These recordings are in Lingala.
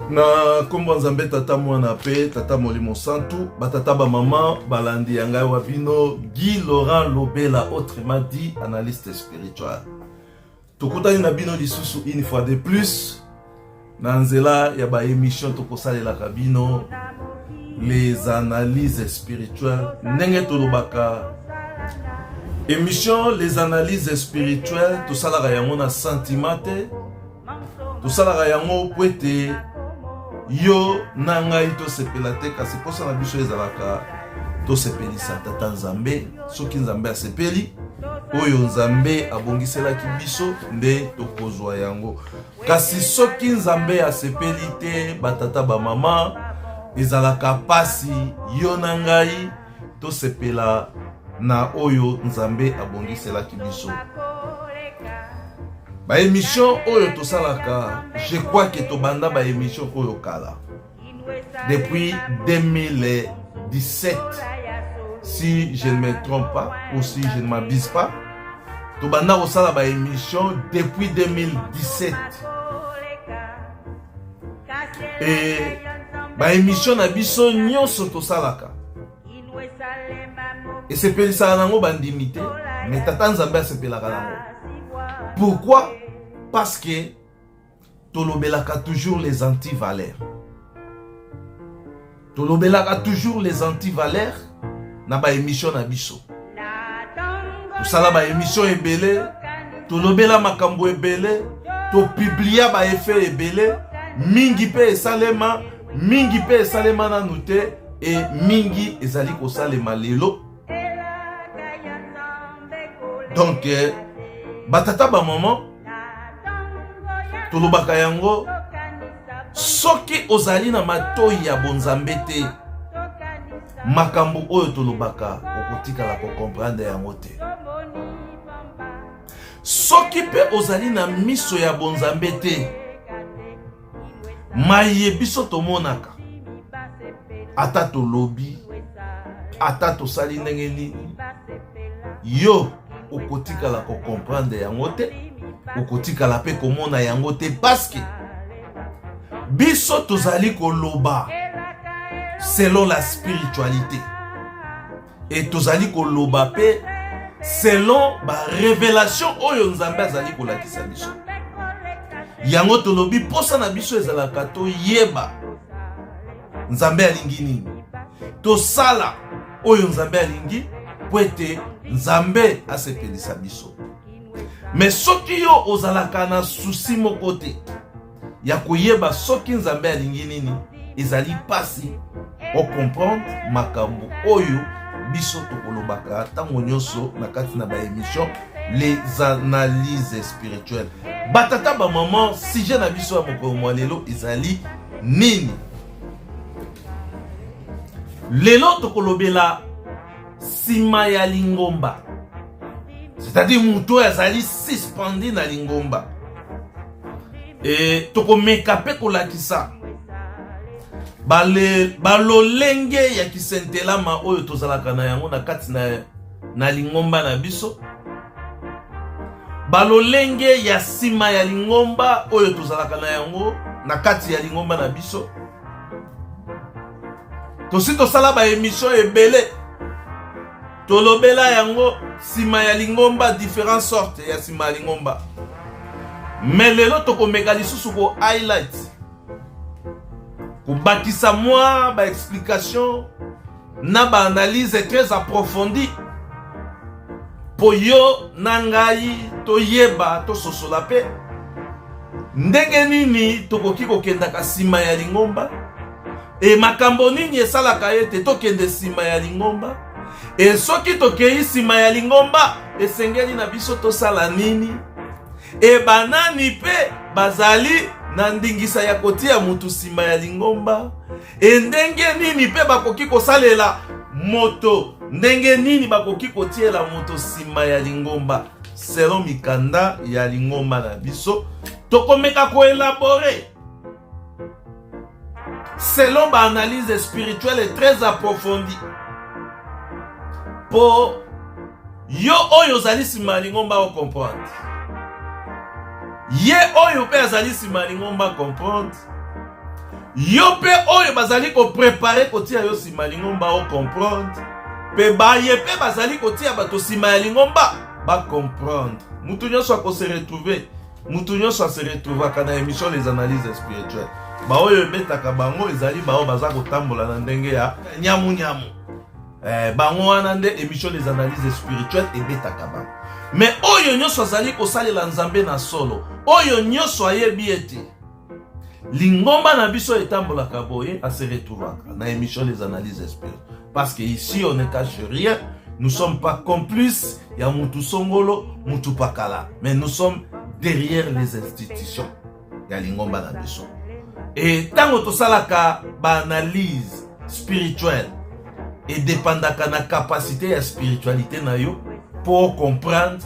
Na nkombo ya Nzambe Tata, Mwana mpe Tata Molimo Santu, batata bamama balandi ya ngai wa bino Guy Laurent Lobela, autrement dit analyste spirituel. Tokutani na bino lisusu une fois de plus na nzela ya ba émission tokosalelaka bino les analyses spirituelles. Ndenge tolobaka émission les analyses spirituelles, tosalaka yango na sentiment te, tosalaka yango po ete yo na ngai tosepela te, kasi mposa na biso ezalaka tosepelisa Tata Nzambe. Soki Nzambe asepeli, oyo Nzambe abongiselaki biso nde tokozwa yango. Kasi soki Nzambe asepeli te, batata bamama, ezalaka pasi yo na ngai tosepela na oyo Nzambe abongiselaki biso. Baémission oyo tosalaka, je crois que tobanda baémission oyo kala, depuis 2017 si je ne me trompe pas ou si je ne m'abuse pas. Tobanda kosala baémission depuis 2017 et baémission na biso nyonso tosalaka esepelisaka nango bandimi te, mais Tata Nzambe asepelaka nango. Pourquoi? Parce que tolobelaka toujours les antivaleurs, tolobelaka toujours les antivaleurs na baémission na biso. Tosala baémission ebele, tolobela makambo ebele, topublia baeffet ebele, mingi mpe esalema, mingi mpe esalema nanu te, e mingi ezali kosalema lelo. Donc batata bamama, tolobaka yango, soki ozali na matoi ya bonzambe te, makambo oyo tolobaka okotikala kocomprendre yango te. Soki mpe ozali na miso ya bonzambe te, maye biso tomonaka, ata tolobi, ata tosali ndenge nini, yo okotikala kocomprendre yango te, okotikala mpe komona yango te, parce que biso tozali koloba selon la spiritualité et tozali koloba mpe selon barévélation oyo Nzambe azali kolakisa biso yango. Tolobi mposa na biso ezalaka toyeba Nzambe alingi nini, tosala oyo Nzambe alingi mpo ete Nzambe asepelisa biso. Mais soki yo ozalaka na souci moko te ya koyeba soki Nzambe alingi nini, ezali mpasi ocomprendre makambo oyo biso tokolobaka ntango nyonso na kati na baémission les analyses spirituelles. Batata bamama, sujet na biso ya mokolo mwa lelo ezali nini? Lelo tokolobela nsima ya lingomba, c'est-à-dire moto oyo azali suspendu na lingomba. E tokomeka mpe kolakisa balolenge ya kisentelama oyo tozalaka na yango na kati na lingomba na biso, balolenge ya nsima ya lingomba oyo tozalaka na yango na kati ya lingomba na biso. Tosi tosala baémission ebele, tolobela yango, nsima ya lingomba, différentes sortes ya nsima ya lingomba. Mais lelo tokomeka lisusu ko highlight, kobakisa mwa baexplication na baanalyse très approfondie mpo yo na ngai toyeba, tososola mpe ndenge nini tokoki kokendaka nsima ya lingomba, e makambo nini esalaka ete tokende nsima ya lingomba, e soki tokei nsima ya lingomba, esengeli na biso tosala nini, e banani mpe bazali na ndingisa ya kotia motu nsima ya lingomba, e ndenge nini mpe bakoki kosalela moto, ndenge nini bakoki kotiela moto nsima ya lingomba selon mikanda ya lingomba na biso. Tokomeka koélaborer selon baanalyse spirituelle très approfondie mpo yo oyo ozali nsima ya lingomba ocomprendre, ye oyo mpe azali nsima ya lingomba comprendre. Yo mpe oyo bazali koprepare kotia yo nsima ya lingomba ocomprendre, mpe baye mpe bazali kotia bato nsima ya lingomba bacomprendre. Moto nyonso akose retrouver, moto nyonso ase retrouvaka na émission Les Analyses Spirituelles. Baoyo ebetaka bango ezali baoyo baza kotambola na ndenge ya nyamunyamu. Bango wana nde émission Les Analyses Spirituelles ebetaka bango. Mais oyo nyonso azali kosalela Nzambe na solo, oyo nyonso ayebi ete lingomba na biso etambolaka boye, ase retrouvaka na émission Les Analyses Spirituelles. Parce que ici on ne cache rien, nous sommes pas complices ya mutu songolo mutu pakala, mais nous sommes derrière les institutions ya lingomba na biso. E ntango tosalaka baanalyse spirituelle, edépendaka na capacité ya spiritualité na yo pour comprendre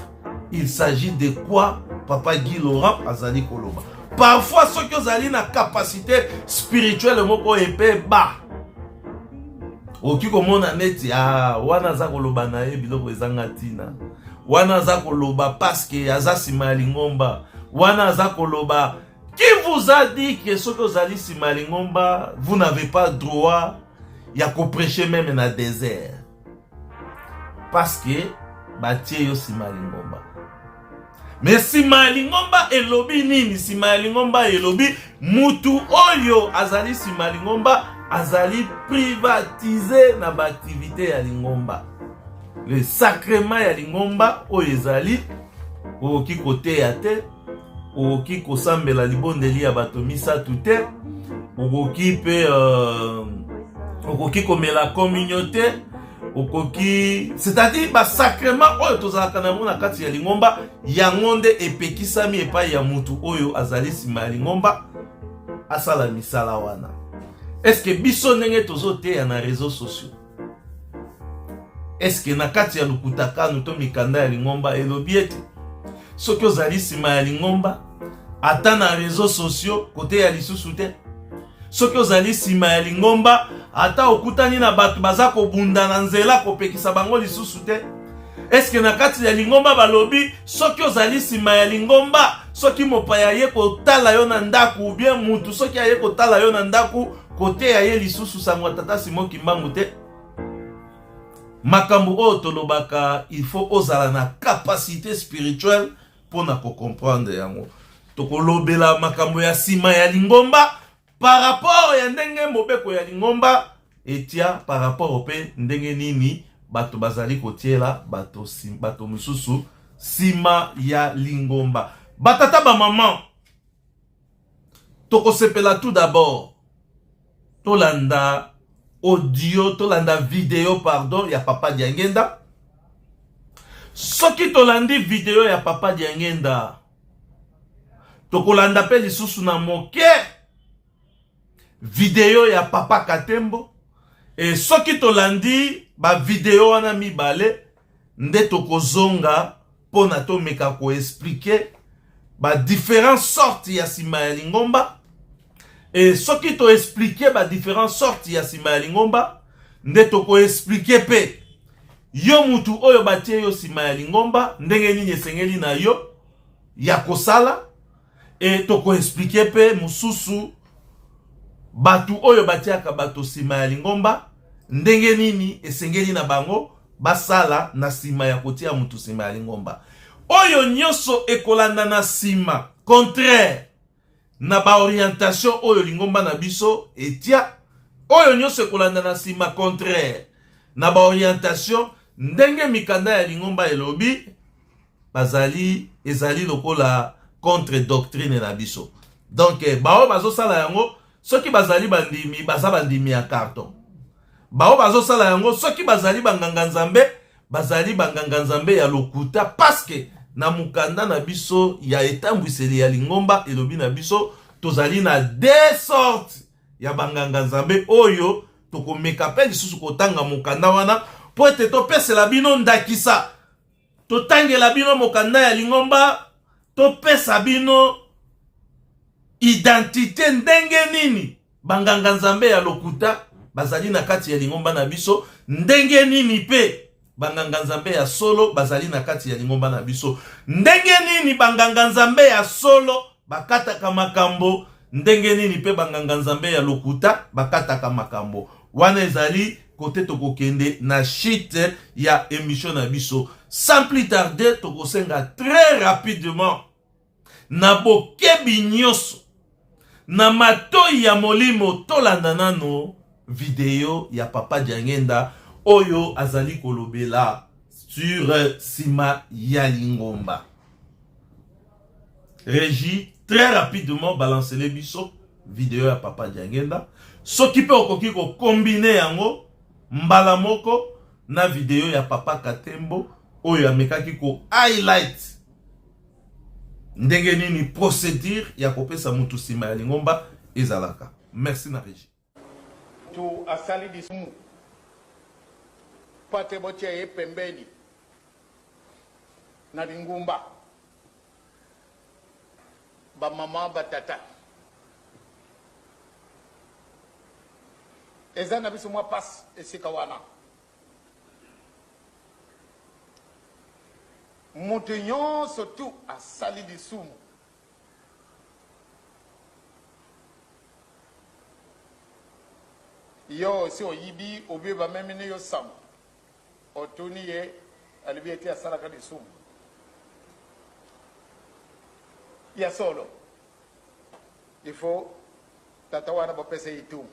il s'agit de quoi papa Guy Laurent azali koloba. Parfois soki ozali na capacité spirituelle moko epe ba, okoki komona neti ah, wana aza koloba na ye biloko ezanga ntina, wana aza koloba parce que aza nsima ya lingomba, wana aza koloba. Qui vous a dit que soki ozali nsima ya lingomba, vous n'avez pas droit ya koprêcher même na désert parce que batie yo nsima ya lingomba? Mais nsima ya lingomba elobi nini? Nsima ya lingomba elobi mutu oyo azali nsima ya lingomba azali privatisé na baactivité ya lingomba, le sacrement ya lingomba oyo ezali okoki koteya te, okoki kosambela libondeli ya bato misato te, okoki mpe okoki komela communion te, okoki, c'est-à-dire basacrement oyo tozalaka na yango na kati ya lingomba, yango nde epekisami epai ya mutu oyo azali nsima ya lingomba asala misala wana. Est-ce biso ndenge tozoteya na réseaux sociaux, est-ce na kati ya lokuta kanu to mikanda ya lingomba elobi ete soki ozali nsima ya lingomba, ata na réseaux sociaux koteya lisusu te? Soki ozali nsima ya lingomba, ata okutani na bato baza kobunda na nzela, kopekisa bango lisusu te? Est-ce na kati ya lingomba balobi soki ozali nsima ya lingomba, soki mopaya aye kotala yo na ndako ou bien mutu soki aye kotala yo na ndako, koteya ye lisusu sango ya tata Simon Kimbangu te? Makambo oyo tolobaka, il faut ozala na capacité spirituelle mpona kocomprendre yango. Tokolobela makambo ya nsima ya lingomba par rapport ya ndenge mobeko ya lingomba etia, par rapport mpe ndenge nini bato bazali kotiela bato mosusu nsima ya lingomba. Batata, bamama, tokosepela tout d'abord tolanda audio, tolanda video, pardon, ya papa Diangenda. Soki tolandi video ya papa Diangenda, tokolanda mpe lisusu na moke video ya papa Katembo. E soki tolandi bavideo wana mibale, nde tokozonga mpona tomeka koexpliquer badifférentes sortes ya nsima ya lingomba. E soki toexpliquer badifférentes sortes ya nsima ya lingomba, nde tokoexpliquer mpe yo mutu oyo batie yo nsima ya lingomba ndenge nini esengeli na yo ya kosala. E tokoexpliquer mpe mosusu bato oyo batiaka bato nsima ya lingomba ndenge nini esengeli na bango basala na nsima ya kotia motu nsima ya lingomba. Oyo nyonso ekolanda na nsima contraire na baorientation oyo lingomba na biso etia, oyo nyonso ekolanda na nsima contraire na baorientation ndenge mikanda ya lingomba elobi, bazali ezali lokola contre doctrine na biso. Donc baoyo bazosala yango, soki bazali bandimi, baza bandimi ya carton. Baoyo bazosala yango, soki bazali banganga-nzambe, bazali banganga-nzambe ya lokuta, parce que na mokanda na biso ya etambwiseli ya lingomba elobi na biso tozali na deux sortes ya banganga-nzambe, oyo tokomeka mpe lisusu kotanga mokanda wana mpo ete topesela bino ndakisa, totangela bino mokanda ya lingomba, topesa bino identité ndenge nini banganga-nzambe ya lokuta bazali na kati ya lingomba na biso, ndenge nini mpe banganga-nzambe ya solo bazali na kati ya lingomba na biso, ndenge nini banganga-nzambe ya solo bakataka makambo. Ndenge nini mpe banganga-nzambe ya lokuta bakataka makambo. Wana ezali kote tokokende na chute ya emission na biso. Sans plus tarder, tokosenga très rapidement na bokebi nyonso na matoi ya molimo tolanda nano video ya Papa Diangenda oyo azali kolobela sur sima ya lingomba. Régie, très rapidement balancele biso video ya Papa Diangenda. Soki mpe okoki kokombine yango mbala moko na video ya Papa Katembo oyo amekaki ko highlight ndenge nini procédure ya kopesa mutu nsima ya lingomba ezalaka. Merci na régie. Tu asali lisumu mpo ate botia ye pembeni na lingumba. Ba mama ba tata eza na biso mwa pasi esika wana. Moto nyonso tu asali lisumu. Yo osi oyibi obie bamemini yo sango otuni ye alobi ete asalaka lisumu ya solo il faut tata wana bopesa ye etumbu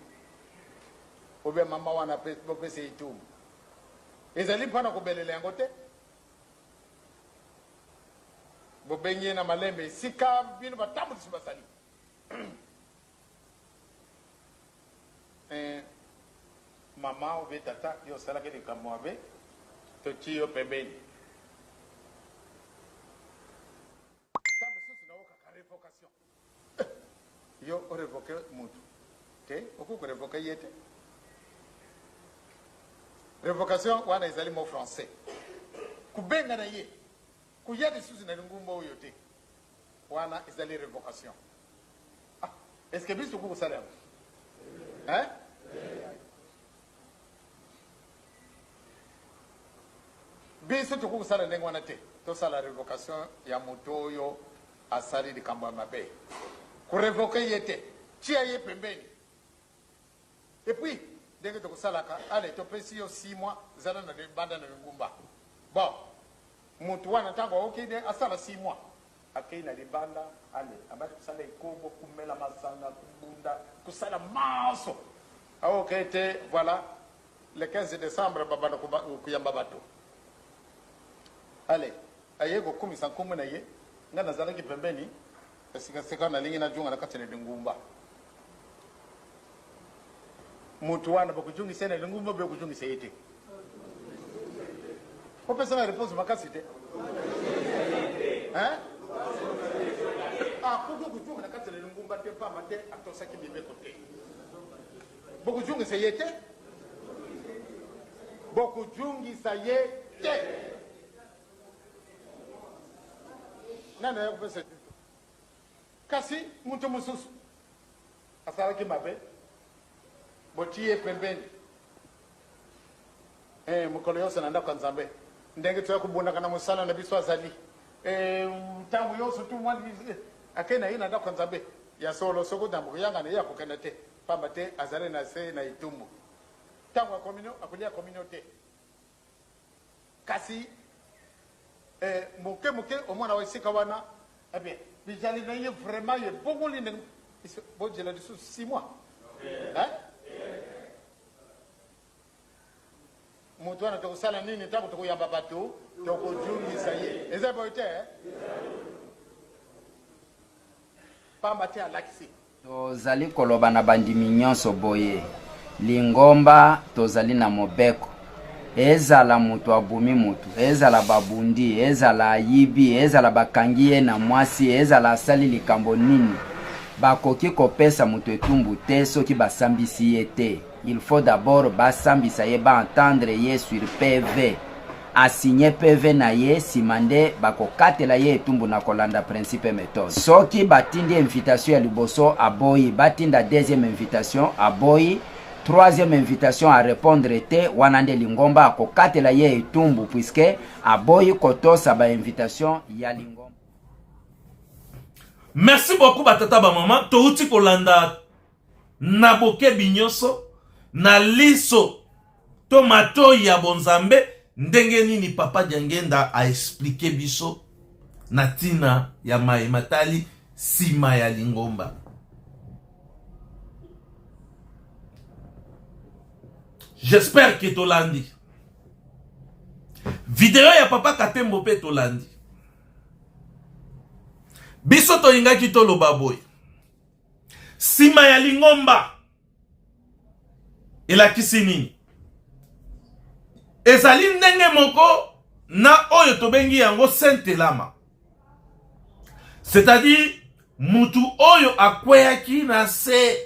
obie mama wana bopesa ye etumbu ezali mpo na kobelela yango te Bobengi ye na malembe esika bino batambwisi bazali. Eh, mama obe tata, yo osalaki likambo mabe, totii yo pembeni. Ntango mosusu naokaka revocation. Eh, yo orevoke motu te, okoki korevoke ye te. Revocation wana ezali mot français. Kobengana ye Koya lisusu na lingumba oyo te. Wana ezali revocation. Ah, est-ce que biso tokoki kosala yango? Hein? Biso tokoki kosala ndenge wana te. Tosala revocation ya moto oyo asali likambo ya mabe. Korevoke ye te. Tia ye pembeni. Et puis ndenge tokosalaka allez topesi yo 6 mois zala na libanda na lingumba bon mutu wana ntango aoki nde asala 6 mois akei na libanda allez abandi kosala ekobo komela masanga kobunda kosala manso aoke te voilà le 15 décembre babanda koyamba bato allez aye kokumisa nkombo na ye ngai nazalaki pembeni Sika-sika nalingi najunga na kati na lingumba. Mutu wana bakojungisa ye na lingumba obe okojungisa ye te? Opesa na reponse makasi te. Hein? Akoki kojunga na kati na lingumba te pamba te atosaki mibeko te. Bokojungisa ye te? Bokojungisa ye te. Nani aya kopesa Tito? Kasi moto mosusu asalaki mabe, botii ye pembeni. Eh, mokolo yonso na ndako ya Nzambe, ndenge toya kobundaka na mosala na biso azali eh, ntango yonso tu mwa eh, akei na ye na ndako ya Nzambe ya solo. Soko ntango koyangana ye akokenda te, pamba te azali na se na etumbu. Ntango ya kominio akolia kominio te. Kasi eh, moke moke omona wa esika wana eh bien bizali na ye vraiment ebongoli ndenge bozela lisusu 6 mois eh? Moto wana tokosala nini ntango tokoyamba bato tokojungisa ye eza boye te eh? Pamba te alakisi. Tozali koloba na bandimi nyonso boye, Lingomba tozali na mobeko. Ezala moto abomi moto, ezala babundi, ezala ayibi, ezala bakangi ye na mwasi, ezala asali likambo nini, bakoki kopesa moto etumbu te soki basambisi ye te. Il faut d'abord basambisa ye, ba entendre ye sur PV. A signer PV na ye, sima nde bakokatela ye etumbu na kolanda principe methode. Soki batindi invitation ya liboso aboyi, batinda deuxième invitation aboyi, troisième invitation a repondre te, wana nde lingomba akokatela ye etumbu puisque aboyi kotosa ba invitation ya lingomba. Merci beaucoup batata ba mama, touti kolanda na bokebi nyonso na liso to matoi ya bonzambe ndenge nini papa Diangenda a expliquer biso na ntina ya maye matali nsima ya lingomba. J'espère que tolandi video ya papa Katembo mpe tolandi. Biso tolingaki toloba boye, nsima ya lingomba elakisi nini? Ezali ndenge moko na oyo tobengi yango sentelama, c'est-à-dire mutu oyo akweyaki na se,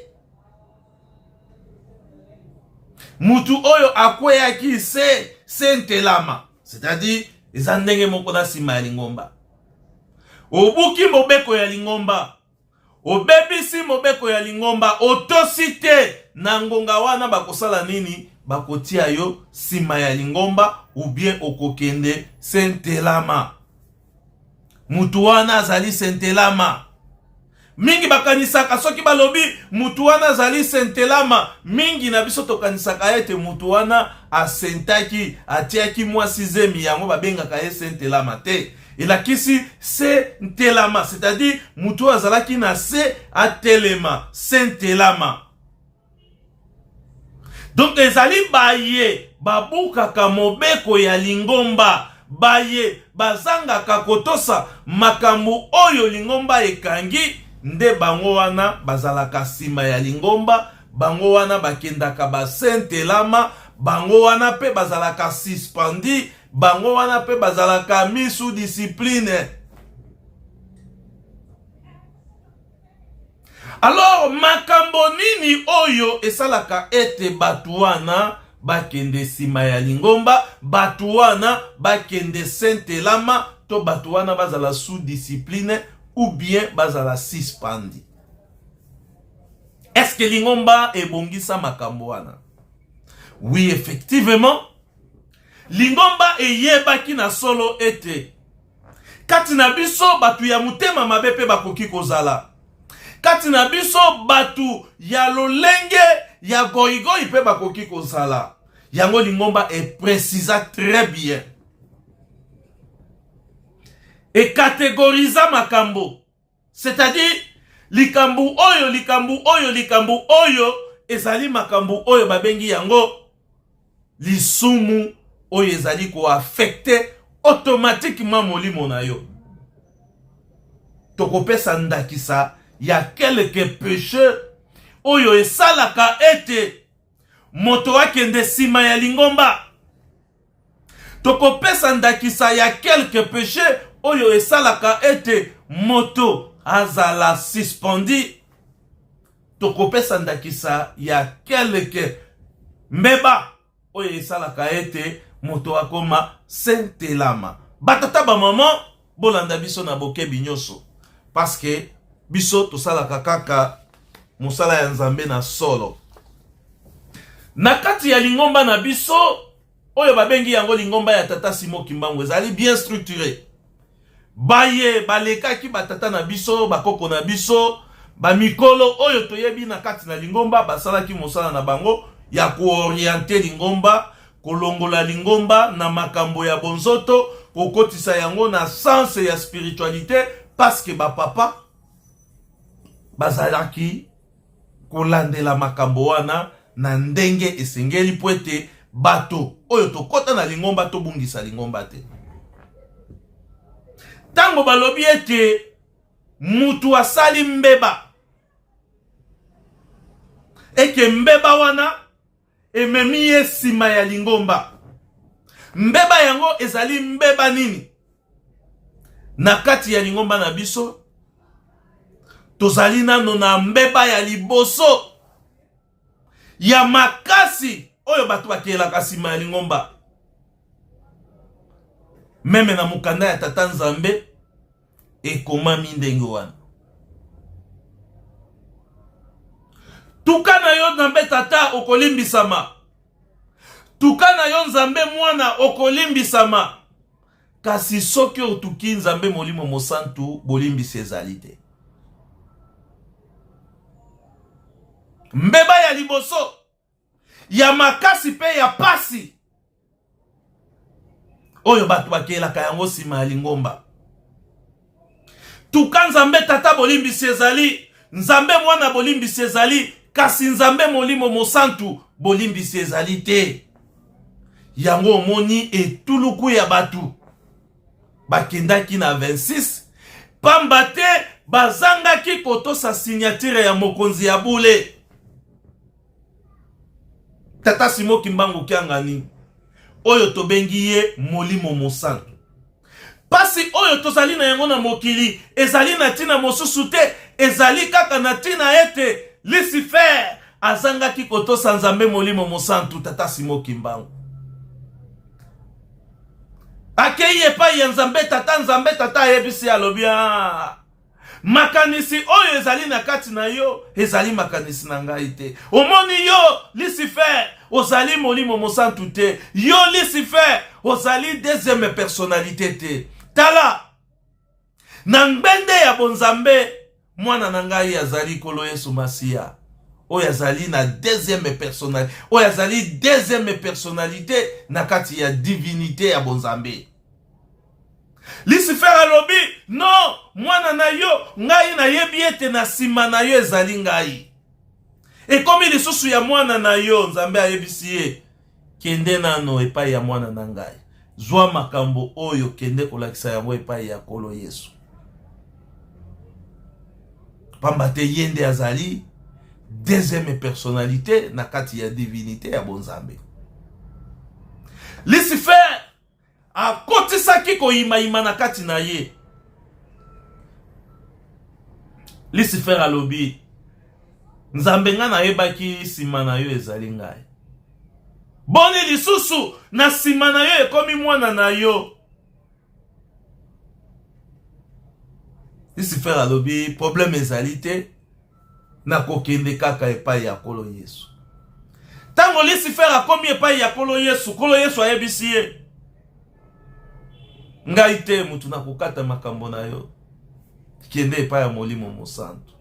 mutu oyo akweyaki se sentelama, c'est-à-dire eza ndenge moko na nsima ya lingomba. Obuki mobeko ya lingomba, obebisi mobeko ya lingomba, otosi te, na ngonga wana bakosala nini? Bakotia yo nsima ya lingomba ou bien okokende sentelama. Mutu wana azali sentelama. Mingi bakanisaka soki balobi mutu wana azali sentelama, mingi na biso tokanisaka ete mutu wana asentaki, atiaki mwasi zemi, yango babengaka ye sentelama te. Elakisi sentelama, c'est-à-dire mutu oyo azalaki na se atelema, sentelama. Donc ezali baye babukaka mobeko ya lingomba, baye bazangaka kotosa makambo oyo lingomba ekangi, nde bango wana bazalaka nsima ya lingomba, bango wana bakendaka basentelama, bango wana mpe bazalaka suspendi, bango wana mpe bazalaka misu discipline. Alors makambo nini oyo esalaka ete bato wana bakende nsima ya lingomba, bato wana bakende sentelama, to bato wana bazala sous discipline ou bien bazala suspendi? Est-ce que lingomba ebongisa makambo wana? Oui, effectivement, lingomba eyebaki na solo ete kati na biso bato ya motema mabe mpe bakoki kozala, kati na biso bato ya lolenge ya goigoi mpe bakoki kozala. Yango lingomba eprecisa très bien, ekategoriza makambo, c'est-à-dire likambo oyo, likambo oyo, likambo oyo ezali makambo oyo babengi yango lisumu oyo ezali koaffecte automatiquement molimo na yo. Tokopesa ndakisa ya quelque péché oyo esalaka ete moto akende nsima ya lingomba. Tokopesa ndakisa ya quelque péché oyo esalaka ete moto azala suspendi. Tokopesa ndakisa ya quelque mbeba oyo esalaka ete moto akoma sentelama. Batata ba mama, bolanda biso na bokebi nyonso, parce que biso tosalaka kaka mosala ya Nzambe na solo. Na kati ya lingomba na biso oyo babengi yango lingomba ya Tata Simon Kimbangu, ezali bien structuré. Baye balekaki batata na biso, bakoko na biso, bamikolo oyo toyebi na kati na lingomba, basalaki mosala na bango ya kooriente lingomba, kolongola lingomba na makambo ya bonzoto, kokotisa yango na sens ya spiritualité, parce que bapapa bazalaki kolandela makambo wana na ndenge esengeli, po ete bato oyo tokota na lingomba tobungisa lingomba te. Ntango balobi ete mutu asali mbeba, eke mbeba wana ememi ye nsima ya lingomba, mbeba yango ezali mbeba nini? Na kati ya lingomba na biso tozali nano na mbeba ya liboso ya makasi oyo bato bakelaka nsima ya lingomba. Meme na mokanda ya Tata Nzambe ekomami ndenge wana. Tuka na yo Nzambe Tata, okolimbisama. Tuka na yo Nzambe Mwana, okolimbisama. Kasi soki otuki Nzambe Molimo Mosantu, bolimbisi ezali te. Mbeba ya liboso ya makasi mpe ya pasi oyo bato bakelaka yango nsima ya lingomba. Tuka Nzambe Tata bolimbisi ezali, Nzambe Mwana bolimbisi ezali, kasi Nzambe Molimo Mosantu bolimbisi ezali te. Yango omoni etuluku ya bato bakendaki na 26 pamba te bazangaki kotosa sinyatire ya mokonzi ya bule Tata Simo Kimbangu Kiangani oyo tobengi ye Molimo Mosantu. Pasi oyo tozali na yango na mokili ezali na ntina mosusu te, ezali kaka na ntina ete Lucifer azangaki kotosa Nzambe Molimo Mosantu. Tata Simo Kimbangu akei epai ya Nzambe Tata. Nzambe Tata ayebisi, alobi: ah, makanisi oyo ezali na kati na yo ezali makanisi na ngai te. Omoni yo Lucifer, ozali Molimo Mosantu te. Yo Lucifer, ozali deuxième personnalité te. Tala na ngbende ya bonzambe, mwana na ngai azali Nkolo Yesu Masiya, oyo azali na deuxième personnalité, oyo azali deuxième personnalité na kati ya divinité ya bonzambe. Lucifer alobi: non, mwana na yo, ngai nayebi ete na nsima na yo ezali ngai, ekomi lisusu ya mwana na yo. Nzambe ayebisi ye: kende nano epai ya mwana na ngai, zwa makambo oyo, kende kolakisa yango epai ya Nkolo Yesu, pamba te ye nde azali deuxième personnalité na kati ya divinité ya bonzambe. Lucifer akotisaki koyimayima na kati na ye. Lucifer alobi: Nzambe, ngai nayebaki nsima na yo ezali ngai, boni lisusu na nsima na yo ekomi mwana na yo? Lucifer alobi: problème ezali te, nakokende kaka epai ya Nkolo Yesu. Ntango Lucifer akomi epai ya Nkolo Yesu, Nkolo Yesu ayebisi ye: ngai te motu nakokata makambo na yo, kende epai ya Molimo Mosantu.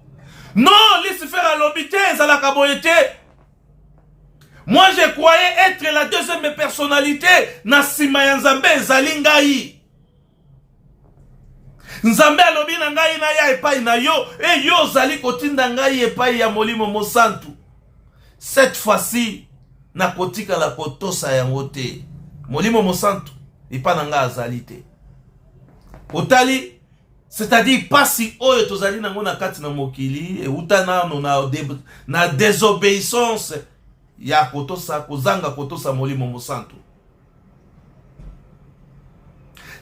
Non, Lucifer alobi: te, ezalaka boye te. Moi, je croyais être la deuxième personnalité na nsima ya Nzambe ezali ngai. Nzambe alobi na ngai naya epai na yo, e yo ozali kotinda ngai epai ya Molimo Mosantu. Cette fois-ci nakotikala kotosa yango te. Molimo Mosantu epai na ngai azali te. Otali, c'est-à-dire pasi oyo tozali nango na kati na mokili euta nano na désobéissance ya kotosa, kozanga kotosa Molimo Mosantu,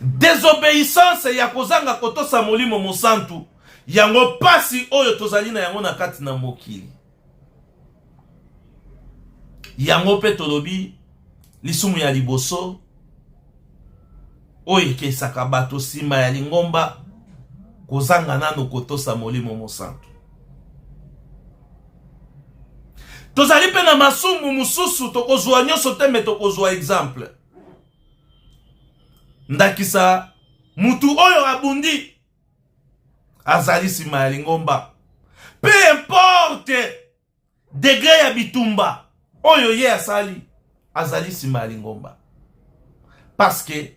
désobéissance ya kozanga kotosa Molimo Mosantu. Yango pasi oyo tozali na yango na kati na mokili. Yango mpe tolobi lisumu ya liboso oyo ekesaka bato nsima ya lingomba, kozanga nano kotosa Molimo Mosantu. Tozali mpe na masumu mosusu, tokozwa nyonso te, me tokozwa exemple, ndakisa mutu oyo abundi azali nsima ya lingomba, peu importe degré ya bitumba oyo ye asali, azali nsima ya lingomba, parce que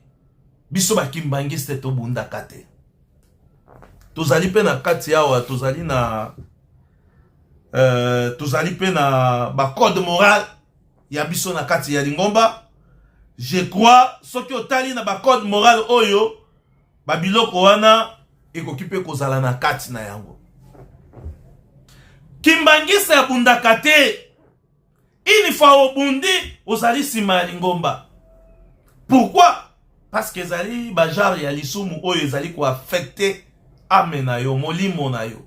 biso bakimbangiste tobundaka te. Tozali mpe na kati awa, tozali mpe na bacode moral ya biso na kati ya lingomba. Je crois soki otali na bacode moral oyo, babiloko wana ekoki mpe kozala na kati na yango. Kimbangisa abundaka te. Une fois obundi, ozali nsima ya lingomba. Pourquoi? Parce que ezali bagenre ya lisumu oyo ezali koaffecter âme na yo, molimo na yo,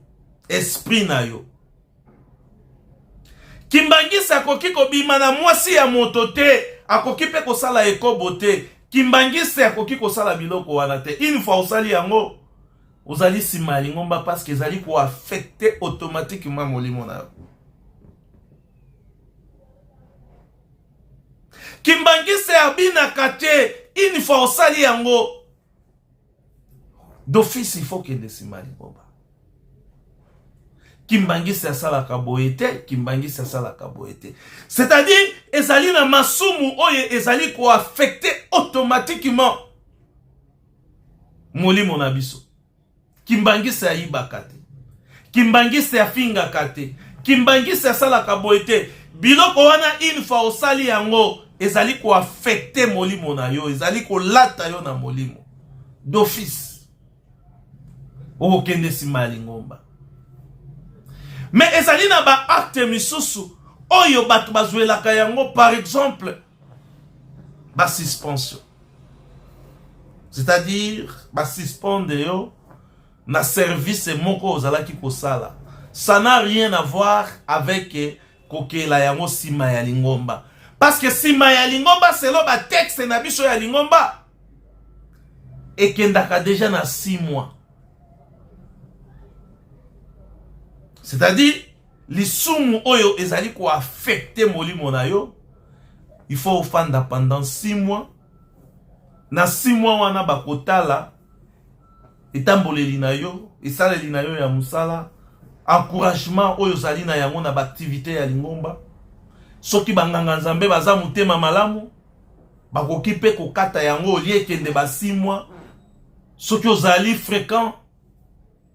esprit na yo. Kimbangisi akoki kobima na mwasi ya moto te, akoki mpe kosala ekobo te. Kimbangisi akoki kosala biloko wana te. Une fois osali yango, ozali nsima ya lingomba, parce que ezali koaffecter automatiquement molimo na yo. Kimbangisi abinaka te. Une fois osali yango, d'office il faut kende nsima ya lingomba. Kimbangiste asalaka boye te, Kimbangiste asalaka boye te. C'est-à-dire ezali na masumu oyo ezali koaffecte automatiquement molimo na biso. Kimbangiste ayibaka te, Kimbangiste afingaka te, Kimbangiste asalaka boye te. Biloko wana une fois osali yango ezali koaffecte molimo na yo, ezali kolata yo na molimo d'office. Okokende nsima ya lingomba. Me ezali na ba acte misusu oyo bato bazwelaka yango, par exemple ba suspension, c'est-à-dire ba suspendre yo na service moko ozalaki kosala. Ça n'a rien à voir avec kokela yango nsima ya lingomba, parce que nsima ya lingomba selo ba texte na biso ya lingomba ekendaka deja na 6 mois, c'est-à-dire lisumu oyo ezali koaffecte molimo na yo, il faut ofanda pendant 6 mois. Na 6 mois wana bakotala etamboleli na yo, esaleli na yo ya mosala, encouragement oyo ozali na yango na baaktivité ya lingomba. Soki banganga nzambe baza motema malamu, bakoki mpe kokata yango olie ekende ba 6 mois. Soki ozali fréquent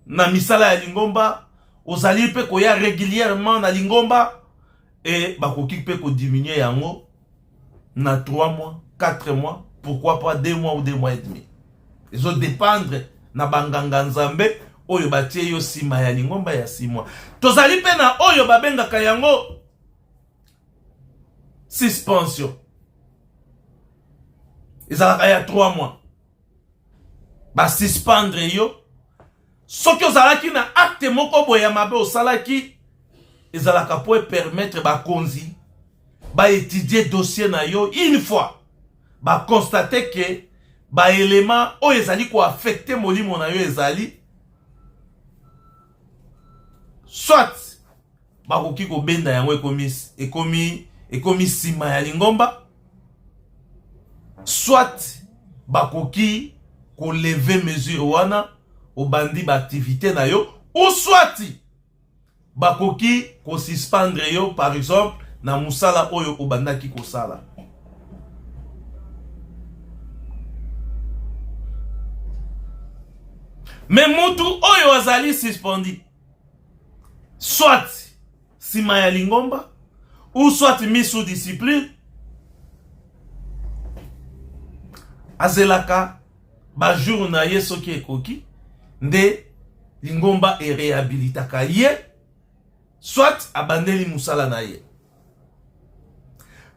na misala ya lingomba, ozali mpe koya régulièrement na lingomba, e bakoki mpe kodiminue yango na 3 mois, 4 mois, pourquoi pas 2 mois ou 2 mois et demi. Ezodépendre na banganga nzambe oyo batie yo nsima ya lingomba ya 6 mois. Tozali mpe na oyo babengaka yango suspension, ezalaka ya 3 mois. Basuspendre yo soki ozalaki na acte moko boye ya mabe osalaki, ezalaka po epermettre bakonzi baétudie dossier na yo. Une fois baconstate ke baélément oyo ezali koaffecte molimo na yo ezali, soit bakoki kobenda yango ekomi nsima ya lingomba, soit bakoki koleve mesure wana obandi baaktivité na yo, ou soit bakoki kosuspendre yo par exemple na mosala oyo obandaki kosala. Me mutu oyo azali suspendi soit nsima ya lingomba ou soit mis sous discipline, azelaka bajour na ye soki ekoki nde lingomba eréhabilitaka ye, soit abandeli mosala na ye.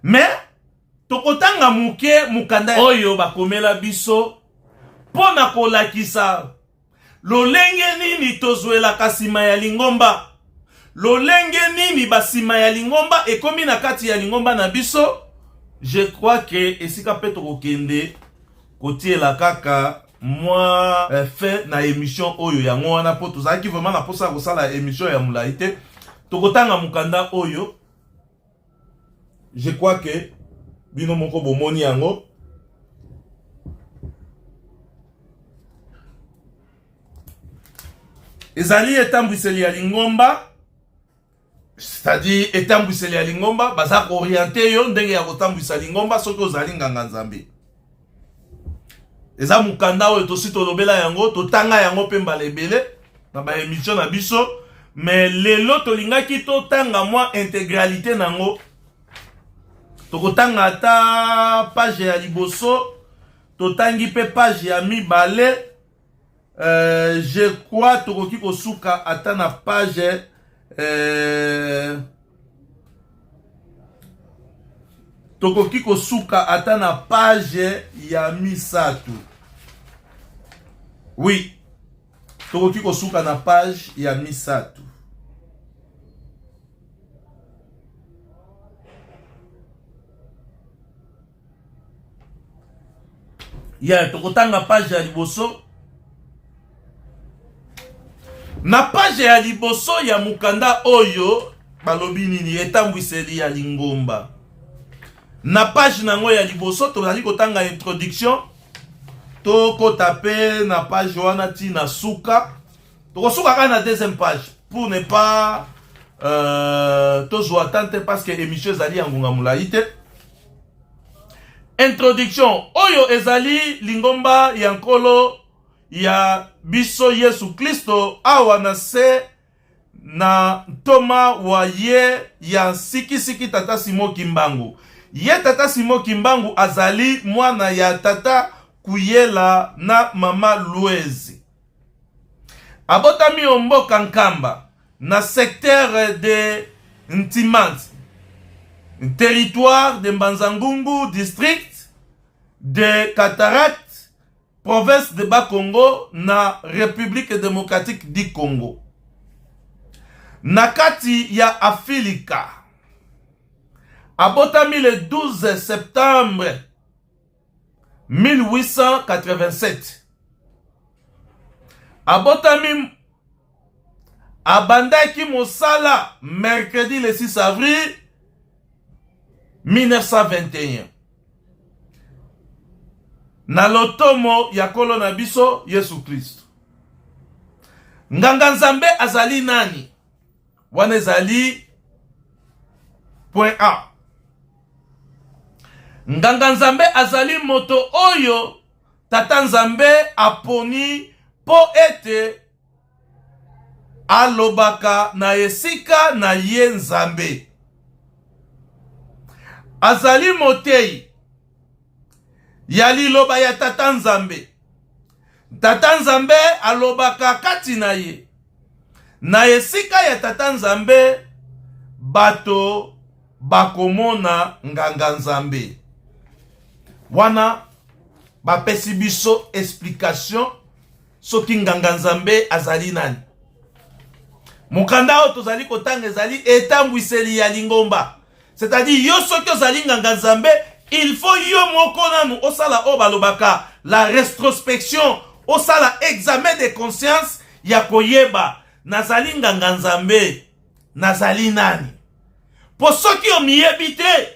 Mais tokotanga moke mokanda oyo bakomela biso mpo na kolakisa lolenge nini tozwelaka nsima ya lingomba, lolenge nini basima ya lingomba ekomi na kati ya lingomba na biso. Je crois que esika mpe tokokende kotiela kaka mwa fin na émission oyo yango wana, mpo tozalaki vraiment na mposa ya kosala émission ya molai te. Tokotanga mokanda oyo, je crois que bino moko bomoni yango. Ezali etambwiseli ya lingomba, c'est-à-dire etambwiseli ya lingomba baza kooriente yo ndenge ya kotambwisa lingomba soki ozali nganga nzambe. Eza mokanda oyo tosi tolobela yango, totanga yango mpe mbala ebele na baémission na biso, mais lelo tolingaki totanga mwa intégralité nango. Tokotanga ata page ya liboso, totangi mpe page ya mibale. Je crois tokoki kosuka ata na page tokoki kosuka ata na page ya misato. Oui, tokoki kosuka na page ya misato. Ya tokotanga page ya liboso. Na page ya liboso ya mokanda oyo balobi nini? Etambwiseli ya lingomba. Na page nango ya liboso tozali kotanga introduction, tokota pe na page wana ti na suka. Tokosuka kaka na deuxième page. pour ne pas euh, tozwa temps te parce que émission ezali ya ngonga molai te. Introduction oyo ezali lingomba ya Nkolo ya biso Yesu Klisto awa na se na ntoma wa ye ya nsikisiki tata Simon Kimbangu. Ye tata Simon Kimbangu azali mwana ya tata Kuyela na mama Luezi. Abotami o mboka Nkamba na secteur de Ntimanti, territoire de Mbanza-Ngungu, district de Cataracte, province de Bas-Congo na République démocratique du Congo. Na kati ya Afilika. Abotami le 12 septembre 1887. Abotami abandaki mosala mercredi le 6 avril 1921 na lotomo ya Nkolo na biso Yesu Kristo. Nganga Nzambe azali nani? Wana ezali point A. Nganga Nzambe azali moto oyo Tata Nzambe aponi mpo ete alobaka na esika na ye Nzambe. Azali moteyi ya liloba ya Tata Nzambe. Tata Nzambe alobaka kati na ye. Na esika ya Tata Nzambe, bato bakomona nganga Nzambe. Wana bapesi biso explication soki nganga Nzambe azali nani. Mokanda oyo tozali kotanga ezali etambwiseli ya lingomba. C'est-à-dire yo soki ozali nganga Nzambe, il faut yo moko nanu osala oyo balobaka la retrospection, osala examen de conscience ya koyeba nazali nganga Nzambe, nazali nani. Po soki omiyebi te,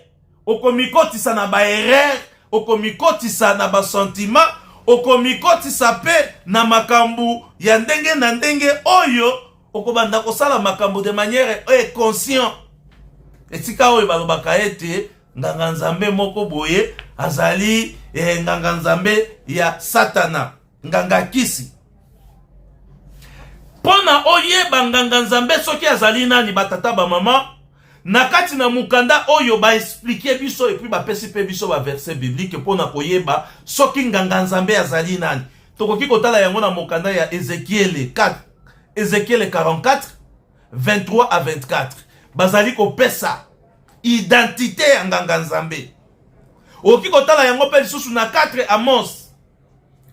okomikotisa na ba erreur, okomikotisa na ba sentiment, okomikotisa pe na makambo ya ndenge na ndenge oyo okobanda kosala makambo de manière inconscient. Esika oyo balobaka ete nganga Nzambe moko boye azali eh, nganga Nzambe ya Satana, nganga kisi. Mpo na oyeba nganga Nzambe soki azali nani, batata bamama, na kati na mokanda oyo baexplike biso epuis bapesi mpe biso baverse biblique mpo na koyeba soki nganga Nzambe azali nani. Tokoki kotala yango na mokanda ya Ezekiele 4, Ezekiele 44 23 à 24. Bazali kopesa identite ya nganga Nzambe. Okoki kotala yango mpe lisusu na 4 Amos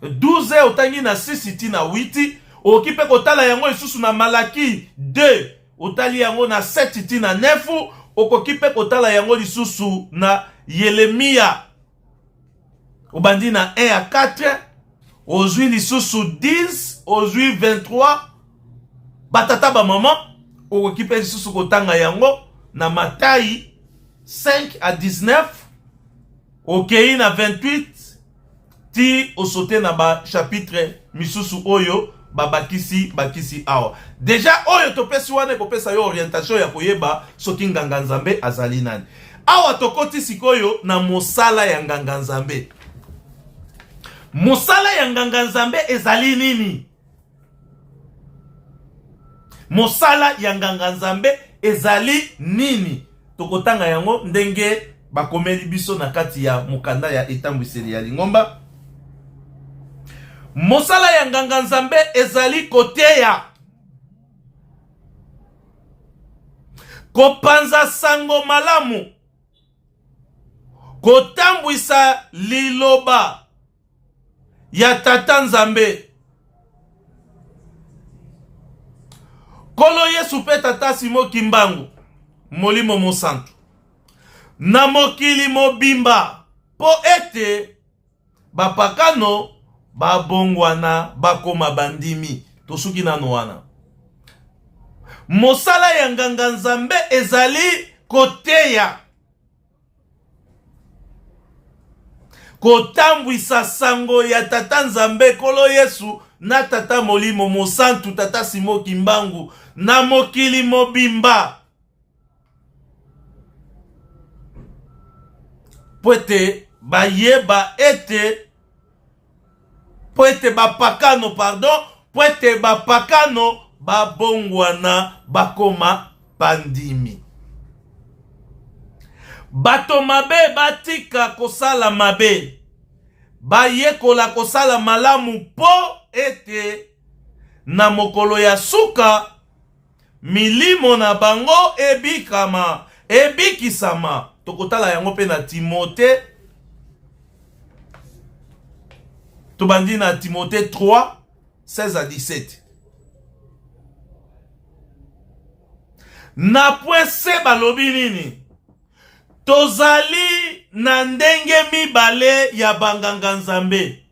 12 otangi na 6 ti na 8. Okoki mpe kotala yango lisusu na Malaki 2 otali yango na 7 ti na 9. Okoki mpe kotala yango lisusu na Yelemia obandi na 1 à 4, ozwi lisusu 10, ozwi 23. Batata bamama, okoki mpe lisusu kotanga yango na Matai 5 à 19, okei na 28 ti osote na ba chapitre misusu oyo babakisi bakisi awa. Deja oyo topesi wana ekopesa yo orientation ya koyeba soki nganga Nzambe azali nani. Awa tokoti sikoyo na mosala ya nganga Nzambe. Mosala ya nganga Nzambe ezali nini? Mosala ya nganga Nzambe ezali nini? Tokotanga yango ndenge bakomeli biso na kati ya mokanda ya etambwiseli ya lingomba. Mosala ya nganga Nzambe ezali koteya, kopanza sango malamu, kotambwisa liloba ya Tata Nzambe. Nkolo Yesu mpe Tata Simo Kimbangu, Molimo Mosantu, na mokili mobimba mpo ete bapakano babongwana bakoma bandimi. Tosuki nano wana. Mosala ya nganga Nzambe ezali koteya, kotambwisa sango ya Tata Nzambe Nkolo Yesu na Tata Molimo Mosantu, Tata Simo Kimbangu, na mokili mobimba. Mpo ete bayeba ete mpo ete bapakano pardon mpo ete bapakano babongwana bakoma bandimi. Bato mabe batika kosala mabe, bayekola kosala malamu mpo ete na mokolo ya suka milimo na bango ebikama ebikisama. Tokotala yango mpe na Timote, tobandi na Timote 3 16 à 17. Na point C balobi nini? Tozali na ndenge mibale ya banganga-nzambe.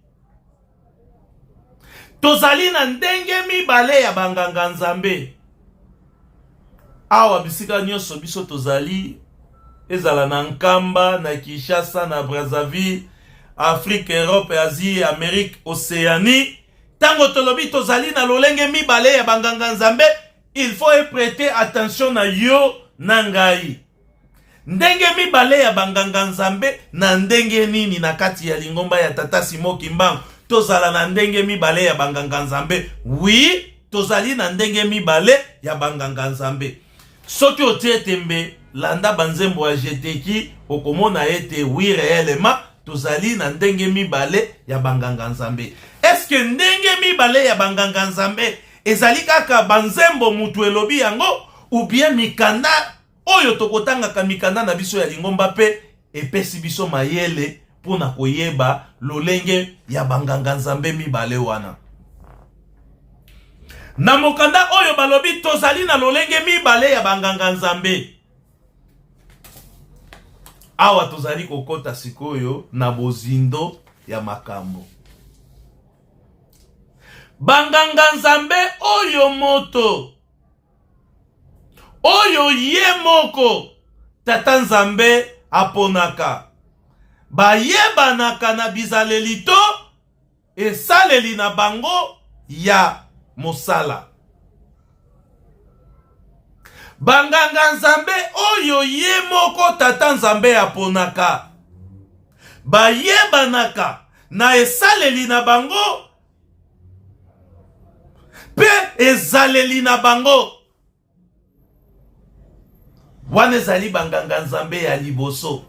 Tozali na ndenge mibale ya banganga-nzambe. Awa bisika nyonso biso tozali, ezala na Nkamba, na Kinshasa, na Brazzaville, Afrique, Europe, Asie, Amerique, Océanie, ntango tolobi tozali na lolenge mibale ya banganga-nzambe, il faut prêter attention na yo na ngai. Ndenge mibale ya banganga-nzambe na ndenge nini na kati ya lingomba ya Tata Simo Kimbangu tozala na ndenge mibale ya banganga-nzambe? Oui, tozali na ndenge mibale ya banganga-nzambe. Soki otie tembe, landa banzembo ya Jeteki, okomona ete oui réellement tozali na ndenge mibale ya banganga-nzambe. Est-ce que ndenge mibale ya banganga-nzambe ezali kaka banzembo mutu elobi yango ou bien mikanda oyo tokotangaka, mikanda na biso ya lingomba mpe epesi biso mayele mpo na koyeba lolenge ya banganga-nzambe mibale wana? Na mokanda oyo balobi tozali na lolenge mibale ya banganga-nzambe. Awa tozali kokota sikoyo na bozindo ya makambo. Banganga-nzambe oyo moto oyo ye moko Tata Nzambe aponaka, bayebanaka na bizaleli to esaleli na bango ya mosala. Banganga-nzambe oyo ye moko Tata Nzambe aponaka, bayebanaka na esaleli na bango mpe ezaleli na bango. Wana ezali banganga-nzambe ya liboso,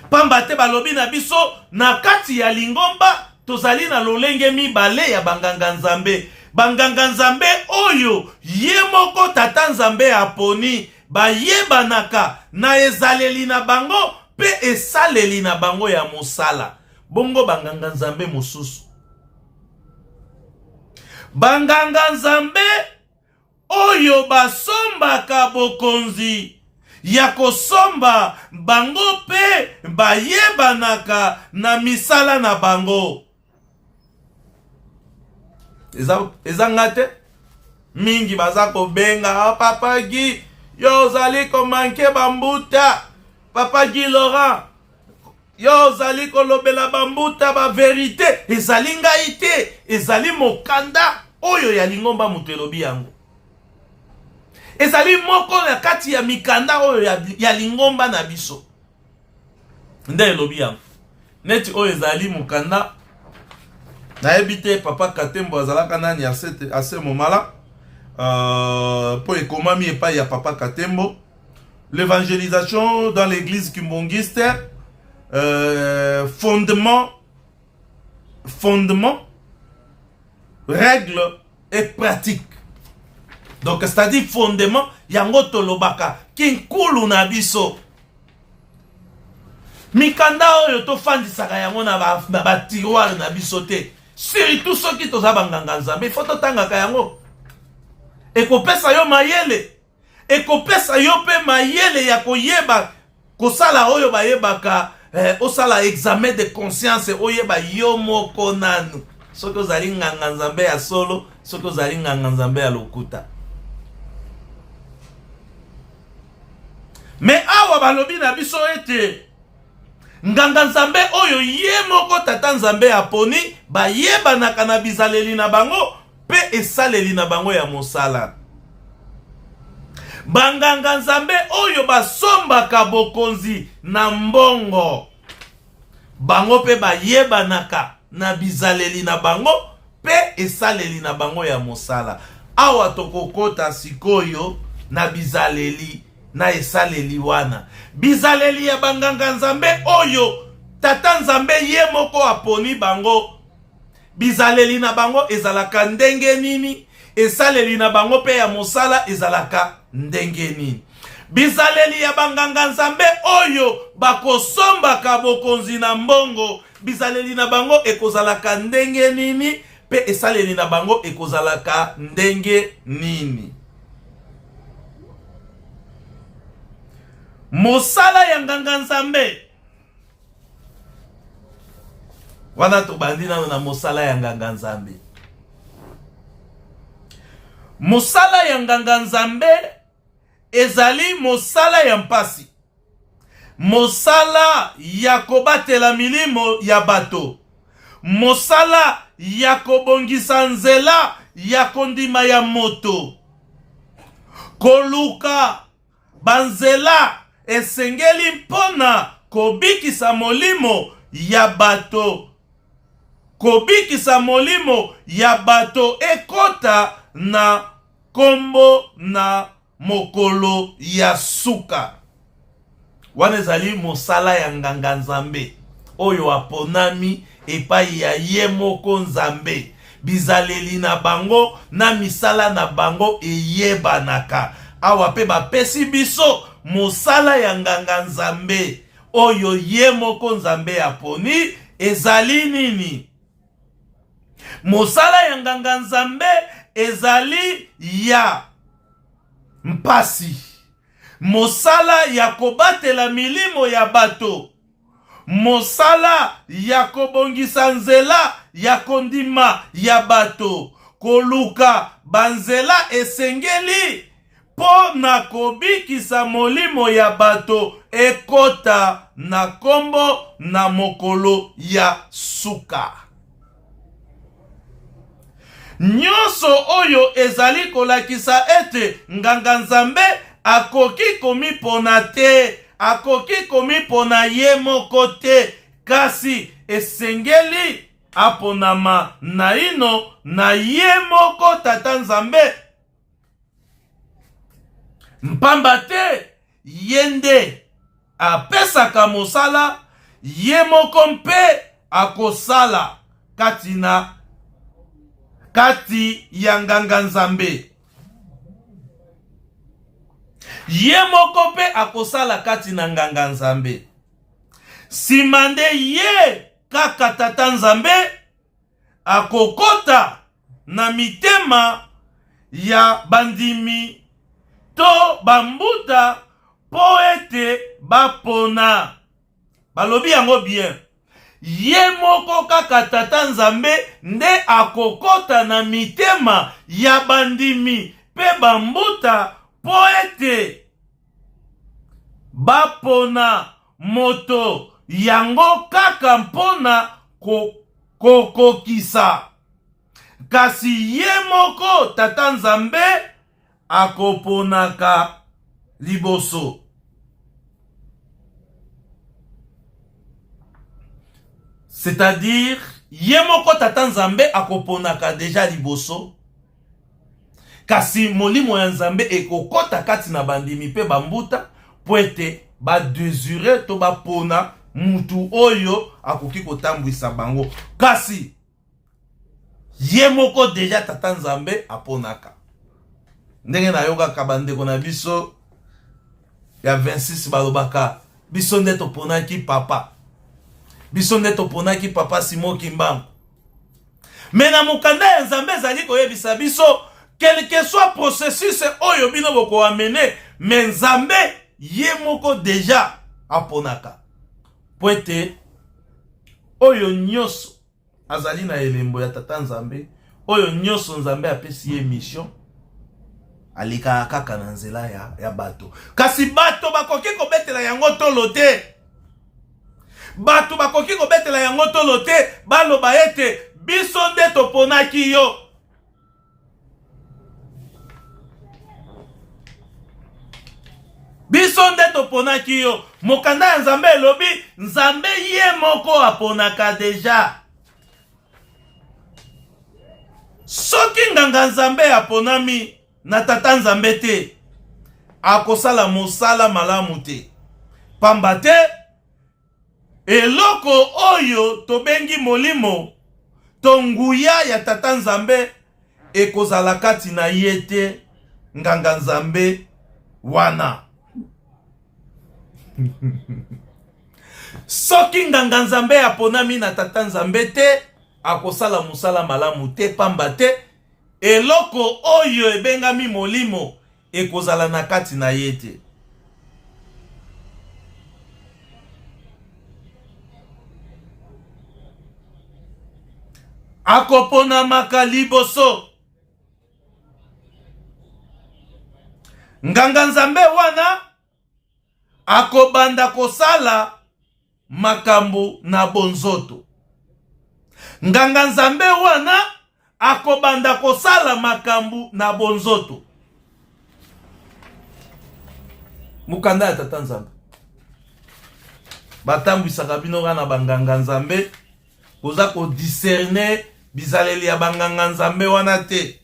pamba te balobi na biso na kati ya lingomba tozali na lolenge mibale ya banganga-nzambe. Banganga-nzambe oyo ye moko Tata Nzambe aponi, bayebanaka na ezaleli na bango mpe esaleli na bango ya mosala. Bongo banganga-nzambe mosusu, banganga-nzambe oyo basombaka bokonzi ya kosomba bango mpe bayebanaka na misala na bango. Eza, eza nga te mingi baza kobenga oh, papa Guy, yo ozali komanke bambuta. Papa Guy Laurent, yo ozali kolobela bambuta ba verite. Ezali ngai te, ezali mokanda oyo ya lingomba moto elobi yango. Ezali moko na kati ya mikanda oyo ya, ya lingomba na biso nde elobi yango. Neti oyo ezali mokanda, nayebi te papa Katembo azalaka nani ase momala, mpo uh, ekomami epai ya papa Katembo. L'évangélisation dans l'église kimbonguiste, fondement, fondement, règle et pratique. Donc c'est-à-dire fondement yango tolobaka kinkulu na biso. Mikanda oyo tofandisaka yango na ba, na ba tiroir na biso te, surtout soki toza banganga nzambe, il faut totangaka yango. Ekopesa yo mayele, ekopesa yo mpe mayele ya koyeba kosala oyo bayebaka, osala examen de conscience, oyeba yo moko nanu soki ozali nganga nzambe ya solo, soki ozali nganga nzambe ya lokuta. Me awa balobi na biso ete nganga nzambe oyo ye moko Tata Nzambe aponi, bayebanaka na bizaleli na bango mpe esaleli na bango ya mosala. Banganga-nzambe oyo basombaka bokonzi na mbongo, bango mpe bayebanaka na bizaleli na bango mpe esaleli na bango ya mosala. Awa tokokota sikoyo na bizaleli na esaleli wana. Bizaleli ya banganga-nzambe oyo Tata Nzambe ye moko aponi bango Bizaleli na bango ezalaka ndenge nini? Esaleli na bango mpe ya mosala ezalaka ndenge nini? Bizaleli ya banganga-nzambe oyo bakosombaka bokonzi na mbongo, bizaleli na bango ekozalaka ndenge nini? Mpe esaleli na bango ekozalaka ndenge nini? Mosala ya nganga-nzambe Wana tobandi nano na mosala ya nganga nzambe. Mosala ya nganga nzambe ezali mosala ya mpasi, mosala ya kobatela milimo ya bato, mosala ya kobongisa nzela ya kondima ya moto, koluka Banzela esengeli mpo na kobikisa molimo ya bato kobikisa molimo ya bato ekota na nkombo na mokolo ya suka. Wana ezali mosala ya nganga-nzambe oyo aponami epai ya ye moko Nzambe. Bizaleli na bango na misala na bango eyebanaka. Awa mpe bapesi biso mosala ya nganga-nzambe oyo ye moko Nzambe aponi ezali nini? Mosala ya nganga-nzambe ezali ya mpasi, mosala ya kobatela milimo ya bato Mosala ya kobongisa nzela ya kondima ya bato, koluka banzela esengeli mpo na kobikisa molimo ya bato ekota na nkombo na mokolo ya suka. Nyonso oyo ezali kolakisa ete nganga-nzambe akoki komipona te, akoki komipona ye moko te, kasi esengeli aponama naino na ye moko Tata Nzambe, mpamba te Ye nde apesaka mosala, ye moko mpe akosala kati na kati ya nganga-nzambe. Ye moko mpe akosala kati na nganga-nzambe. Nsima nde ye kaka Tata Nzambe akokota na mitema ya bandimi to bambuta mpo ete bapona. Balobi yango bien. Ye moko kaka Tata Nzambe nde akokota na mitema ya bandimi mpe bambuta mpo ete bapona moto yango kaka mpo na kokokisa. Kasi ye moko Tata Nzambe akoponaka liboso. C'est-à-dire ye moko Tata Nzambe akoponaka deja liboso, kasi molimo ya Nzambe ekokota kati na bandimi mpe bambuta mpo ete badesire to bapona mutu oyo akoki kotambwisa bango. Kasi ye moko deja Tata Nzambe aponaka. Ndenge nayokaka bandeko na biso ya 26 balobaka biso nde toponaki papa, biso nde toponaki papa Simon Kimbangu. Me na mokanda ya Nzambe ezali koyebisa biso quel que soit processus oyo bino bokoamene, me Nzambe ye moko deja aponaka, po ete oyo nyonso azali na elembo ya Tata Nzambe, oyo nyonso Nzambe apesi ye mission, alekaka kaka na nzela ya, ya bato. Kasi bato bakoki kobetela yango tolo te. Bato bakoki kobetela yango tolo te, baloba ete biso nde toponaki yo. Biso nde toponaki yo. Mokanda ya Nzambe elobi Nzambe ye moko aponaka deja. Soki nganga Nzambe aponami na Tata Nzambe te, akosala mosala malamu te. Pamba te eloko oyo tobengi molimo to nguya ya Tata Nzambe ekozala kati na ye te, nganga Nzambe wana. Soki nganga Nzambe aponami na Tata Nzambe te, akosala mosala malamu te, pamba te eloko oyo ebengami molimo ekozala na kati na ye te. Akoponamaka liboso. Nganga Nzambe wana akobanda kosala makambo na bonzoto. Nganga Nzambe wana akobanda kosala makambo na bonzoto. Mokanda ya Tata Nzambe batambwisaka bino kaka na banganga Nzambe, boza kodiscerne bizaleli ya banganga Nzambe wana te.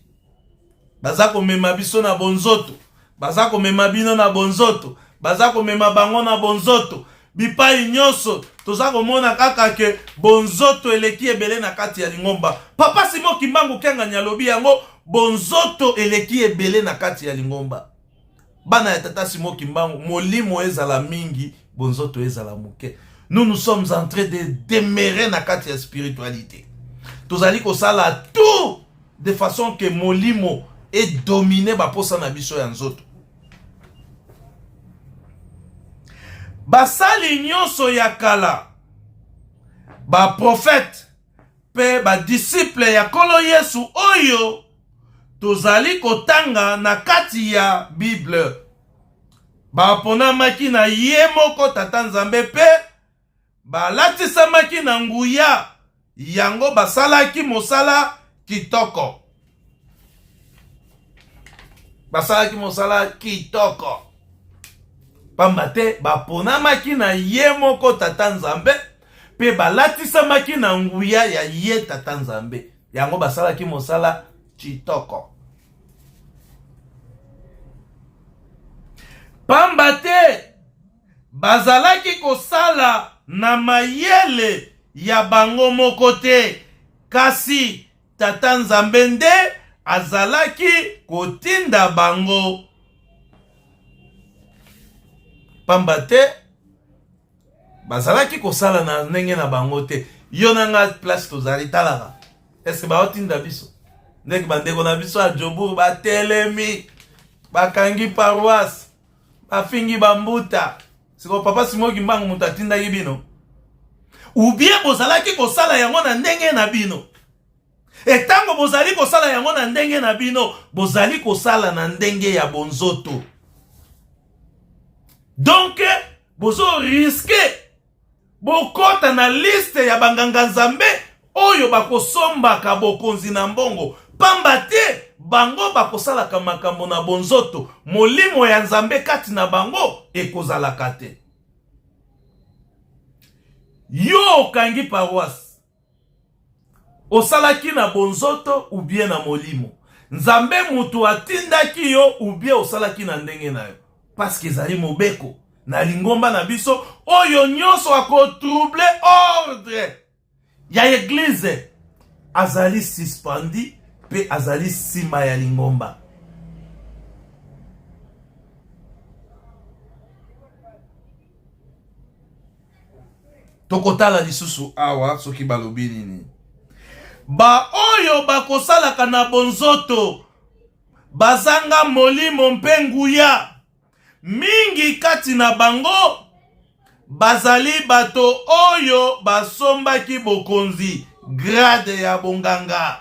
Baza komema biso na bonzoto, baza komema bino na bonzoto, baza komema bango na bonzoto. Bipai nyonso toza komona kaka ke bonzoto eleki ebele na kati ya lingomba. Papa Simon Kimbangu Kiangani alobi yango, bonzoto eleki ebele na kati ya lingomba. Bana ya Tata Simon Kimbangu, molimo ezala mingi, bonzoto ezala moke. Nous nous sommes en train de demeurer na kati ya spiritualité. Tozali kosala tout de façon que molimo edomine baposa na biso ya nzoto. Basali nyonso ya kala, baprofete mpe badisiple ya Nkolo Yesu oyo tozali kotanga na kati ya Bible, baponamaki na ye moko Tata Nzambe mpe balatisamaki na nguya yango, basalaki mosala kitoko. Basalaki mosala kitoko pamba te baponamaki na ye moko Tata Nzambe mpe balatisamaki na nguya ya ye Tata Nzambe, yango basalaki mosala kitoko. Pamba te bazalaki kosala na mayele ya bango moko te, kasi Tata Nzambe nde azalaki kotinda bango. Pamba te bazalaki kosala na ndenge na bango te. Yo na nga place tozali, talaka eske baotinda biso ndenge bandeko na biso ya Jobourg batelemi, bakangi paroisse, bafingi bambuta. Sikoyo Papa Simon Kimbangu moto atindaki bino, ou bien bozalaki kosala yango na ndenge na bino? Etango bozali kosala yango na ndenge na bino, bozali kosala na ndenge ya bonzoto. Donc bozo riske bokota na liste ya banganga Nzambe oyo bakosombaka bokonzi na mbongo, pamba te bango bakosalaka makambo na bonzoto, molimo ya Nzambe kati na bango ekozalaka te. Yo okangi paroisse, osalaki na bonzoto ou bien na molimo? Nzambe mutu atindaki yo ou bien osalaki na ndenge na yo? Parce que ezali mobeko na lingomba na biso, oyo nyonso akotrouble ordre ya eglise azali suspendi pe azali sima ya lingomba. Tokotala lisusu awa soki balobi nini. Baoyo bakosalaka na bonzoto bazanga molimo mpe nguya. Mingi kati na bango bazali bato oyo basombaki bokonzi, grade ya bonganga.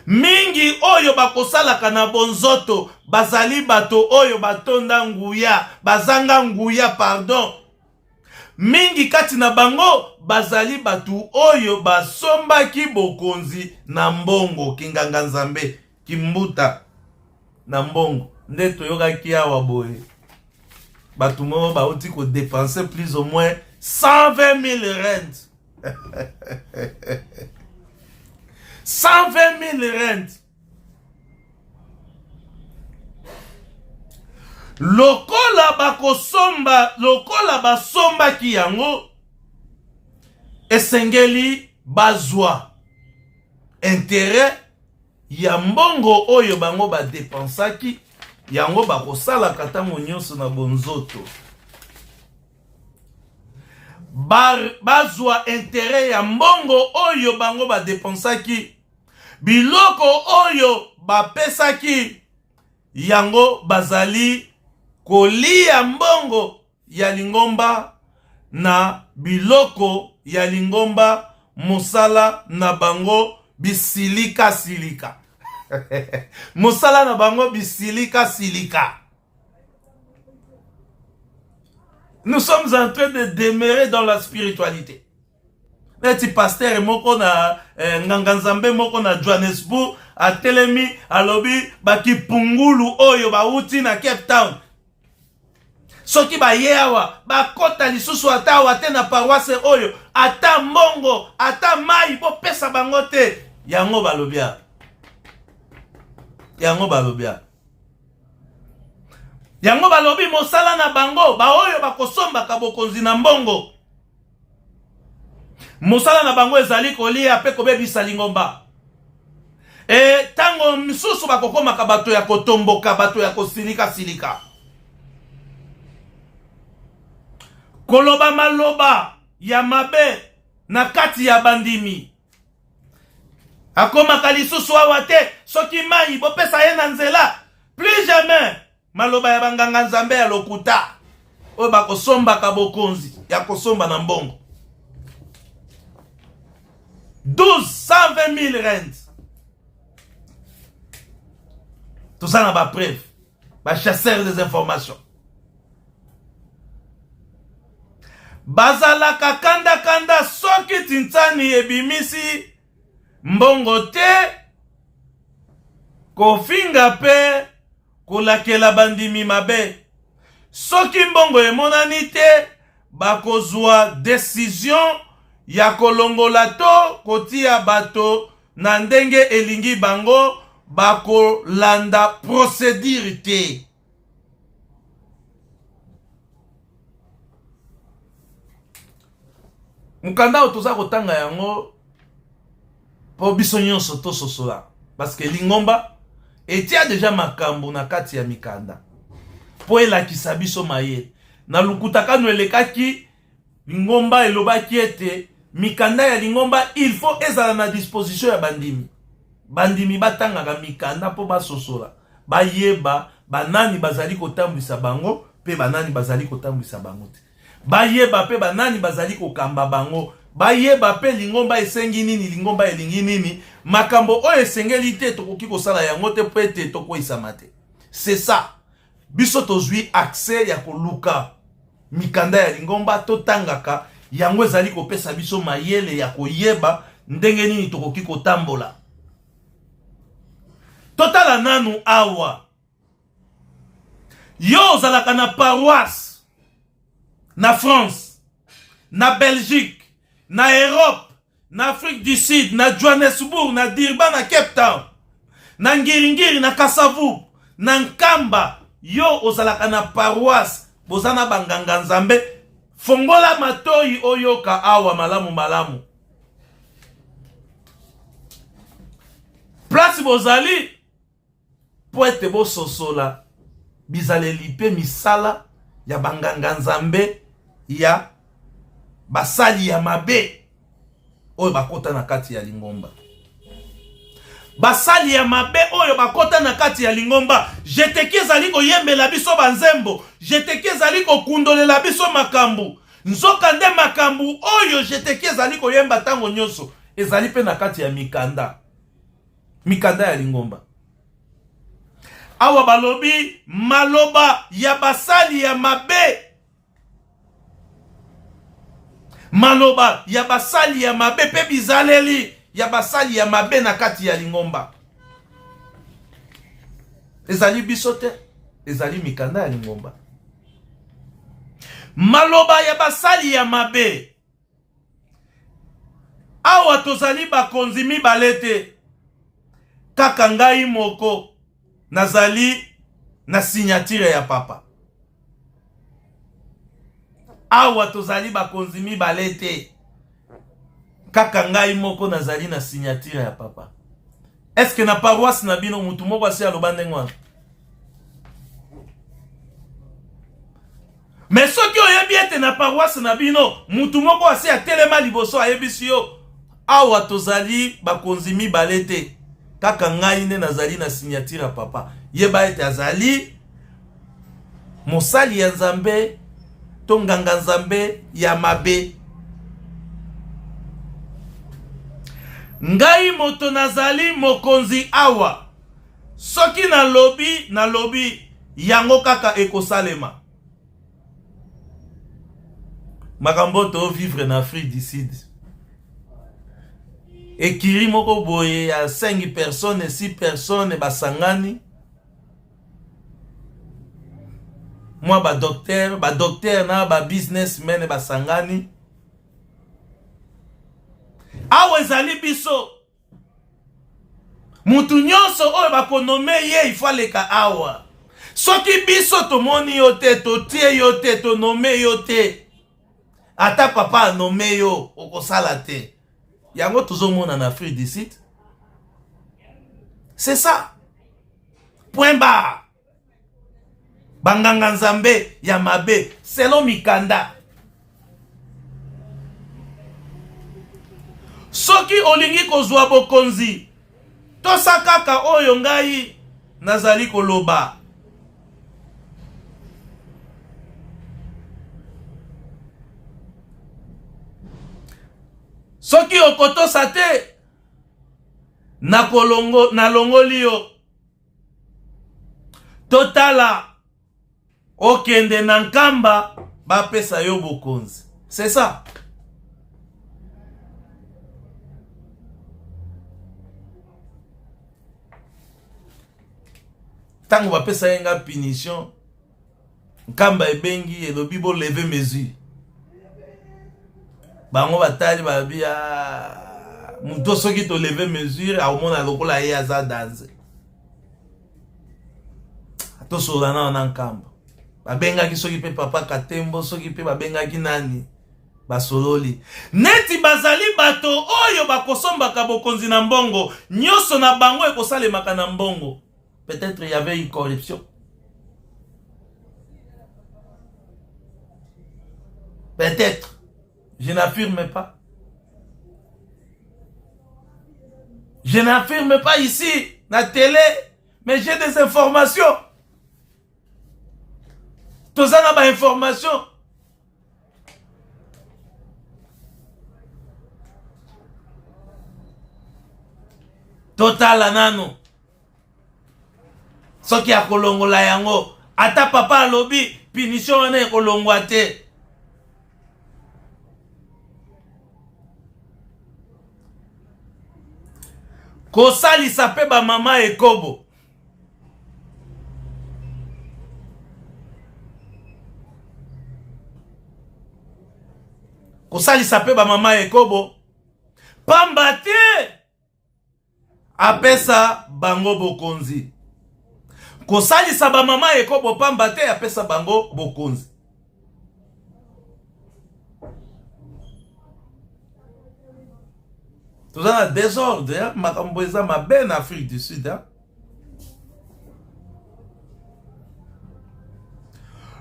Mingi oyo bakosalaka na bonzoto bazali bato oyo batonda nguya, bazanga nguya, pardon. Mingi kati na bango bazali bato oyo basombaki bokonzi na mbongo, kinganga Nzambe, kimbuta na mbongo. Nde toyokaki awa boye. Bato moko bauti kodepense plus ou moins 120 000 rand. 120 000 rand. Lokola bakosomba, lokola basombaki yango, esengeli bazwa interet ya mbongo oyo bango badepensaki yango bakosalaka ntango nyonso na bonzoto. Bazwa interet ya mbongo oyo bango badepensaki, biloko oyo bapesaki yango bazali kolia mbongo ya lingomba na biloko ya lingomba mosala na bango bisilika-silika. Mosala na bango bisilika-silika. Nous sommes en train de demeurer dans la spiritualité. Neti pasteur moko na eh, nganga nzambe moko na Johannesburg atelemi alobi bakipungulu oyo bauti na Cape Town soki baye awa bakota lisusu ata awa te na paroisse oyo, ata mbongo ata mai bopesa bango te. Yango balobi awa, yango balobi awa, yango balobi mosala na bango baoyo bakosombaka bokonzi na mbongo, mosala na bango ezali kolia mpe kobebisa lingomba. E ntango misusu bakokomaka bato ya kotomboka, bato ya kosilika-silika, koloba maloba ya mabe na kati ya bandimi. Akomaka lisusu awa te, soki mai bopesa ye na nzela, plus jamais. Maloba ya banganga-nzambe ya lokuta oyo bakosombaka bokonzi ya kosomba na mbongo 12 000 rand. Toza na bapreuve, bachasseur des informations bazalaka kandakanda soki tintsani ebimisi mbongo te, kofinga mpe kolakela bandimi mabe. Soki mbongo emonani te, bakozwa desizio ya kolongola to kotia bato na ndenge elingi bango, bakolanda procedure te. Mokanda oyo toza kotanga yango mpo biso nyonso tososola, parce que lingomba etia deja makambo na kati ya mikanda mpo elakisa biso mayele. Na lukutakano elekaki, lingomba elobaki ete mikanda ya lingomba il faut ezala na disposition ya bandimi. Bandimi batangaka mikanda mpo basosola, bayeba banani bazali kotambwisa bango mpe banani bazali kotambwisa bango te, bayeba mpe banani bazali kokamba bango, bayeba mpe lingomba esengi nini, lingomba elingi nini, makambo oyo esengeli te tokoki kosala yango te mpo ete tokweyisama te. C'est ça, biso tozwi accès ya koluka mikanda ya lingomba, totangaka yango, ezali kopesa biso mayele ya koyeba ndenge nini tokoki kotambola. Totala nanu awa, yo ozalaka na paroisse na France, na Belgique, na Europe, na Afrique du Sud, na Johannesburg, na Durban, na Cape Town, na Ngiringiri, na Kasavubu, na Nkamba. Yo ozalaka na paroisse, boza na banganga nzambe. Fongola matoi oyoka awa malamu malamu. Place bozali mpo ete bososola bizaleli mpe misala ya banganga-nzambe ya basali ya mabe oyo bakota na kati ya lingomba. Basali ya mabe oyo bakota na kati ya lingomba. Jeteki ezali koyembela biso banzembo, jeteki ezali kokundolela biso makambo. Nzokande makambo oyo jeteki ezali koyemba ntango nyonso ezali mpe na kati ya mikanda, mikanda ya lingomba. Awa balobi maloba ya basali ya mabe, maloba ya basali ya mabe mpe bizaleli ya basali ya mabe na kati ya lingomba. Ezali biso te, ezali mikanda ya lingomba. Maloba ya basali ya mabe. Awa tozali bakonzi mibale te, kaka ngai moko nazali na signature ya papa. Awa tozali bakonzi mibale te, kaka ngai moko nazali na signature ya papa. Est-ce que na paroisse na bino mutu moko asi aloba ndenge wana? Mais soki oyebi ete na paroisse na bino mutu moko asi atelema liboso ayebisi yo awa tozali bakonzi mibale te, kaka ngai nde nazali na signature ya papa, yeba ete azali mosali ya Nzambe to nganga Nzambe ya mabe. Ngai moto nazali mokonzi awa, soki nalobi, nalobi yango kaka ekosalema. Makambo oyo to vivre na Afrique du Sud, ekiri moko boye ya 5 personnes 6 personnes basangani, mwa ba docteur, ba docteur na ba businessmen basangani. Awa ezali biso, mutu nyonso oyo bakonome ye ifo aleka awa. Soki biso tomoni yo te, totie yo te, tonome yo te, ata papa anome yo okosala te. Yango tozomona na Afrique du Sud, c'est ça, point barre. Banganga nzambe ya mabe selon mikanda. Soki olingi kozwa bokonzi, tosa kaka oyo ngai nazali koloba. Soki okotosa te, nakolongo, nalongoli yo. Totala okende na Nkamba bapesa yo bokonzi. C'est ça. Ntango bapesa ye nga punition, Nkamba ebengi elobi bo lever mesure. Bango batali balobi ah, moto soki to lever mesure akomona lokola ye aza danze. Tosolola nao na Nkamba. Babengaki soki pe papa Katembo, soki pe babengaki nani, basololi neti bazali bato oyo bakosombaka bokonzi na mbongo, nyonso na bango ekosalemaka na mbongo. Peut-être il y avait une corruption. Peut-être. Je n'affirme pas. Je n'affirme pas ici, na télé, mais j'ai des informations. Toza na ba informations. Totala nanu. Soki akolongola yango, ata papa alobi punition wana ekolongwa te. Kosalisa pe ba mama ekobo. Kosalisa pe ba mama ekobo. Pamba te apesa bango bokonzi. Kosalisa ba mama ekobo pamba te apesa bango bokonzi. Toza na désordre, hein? Makambo eza mabe na Afrique du Sud, hein?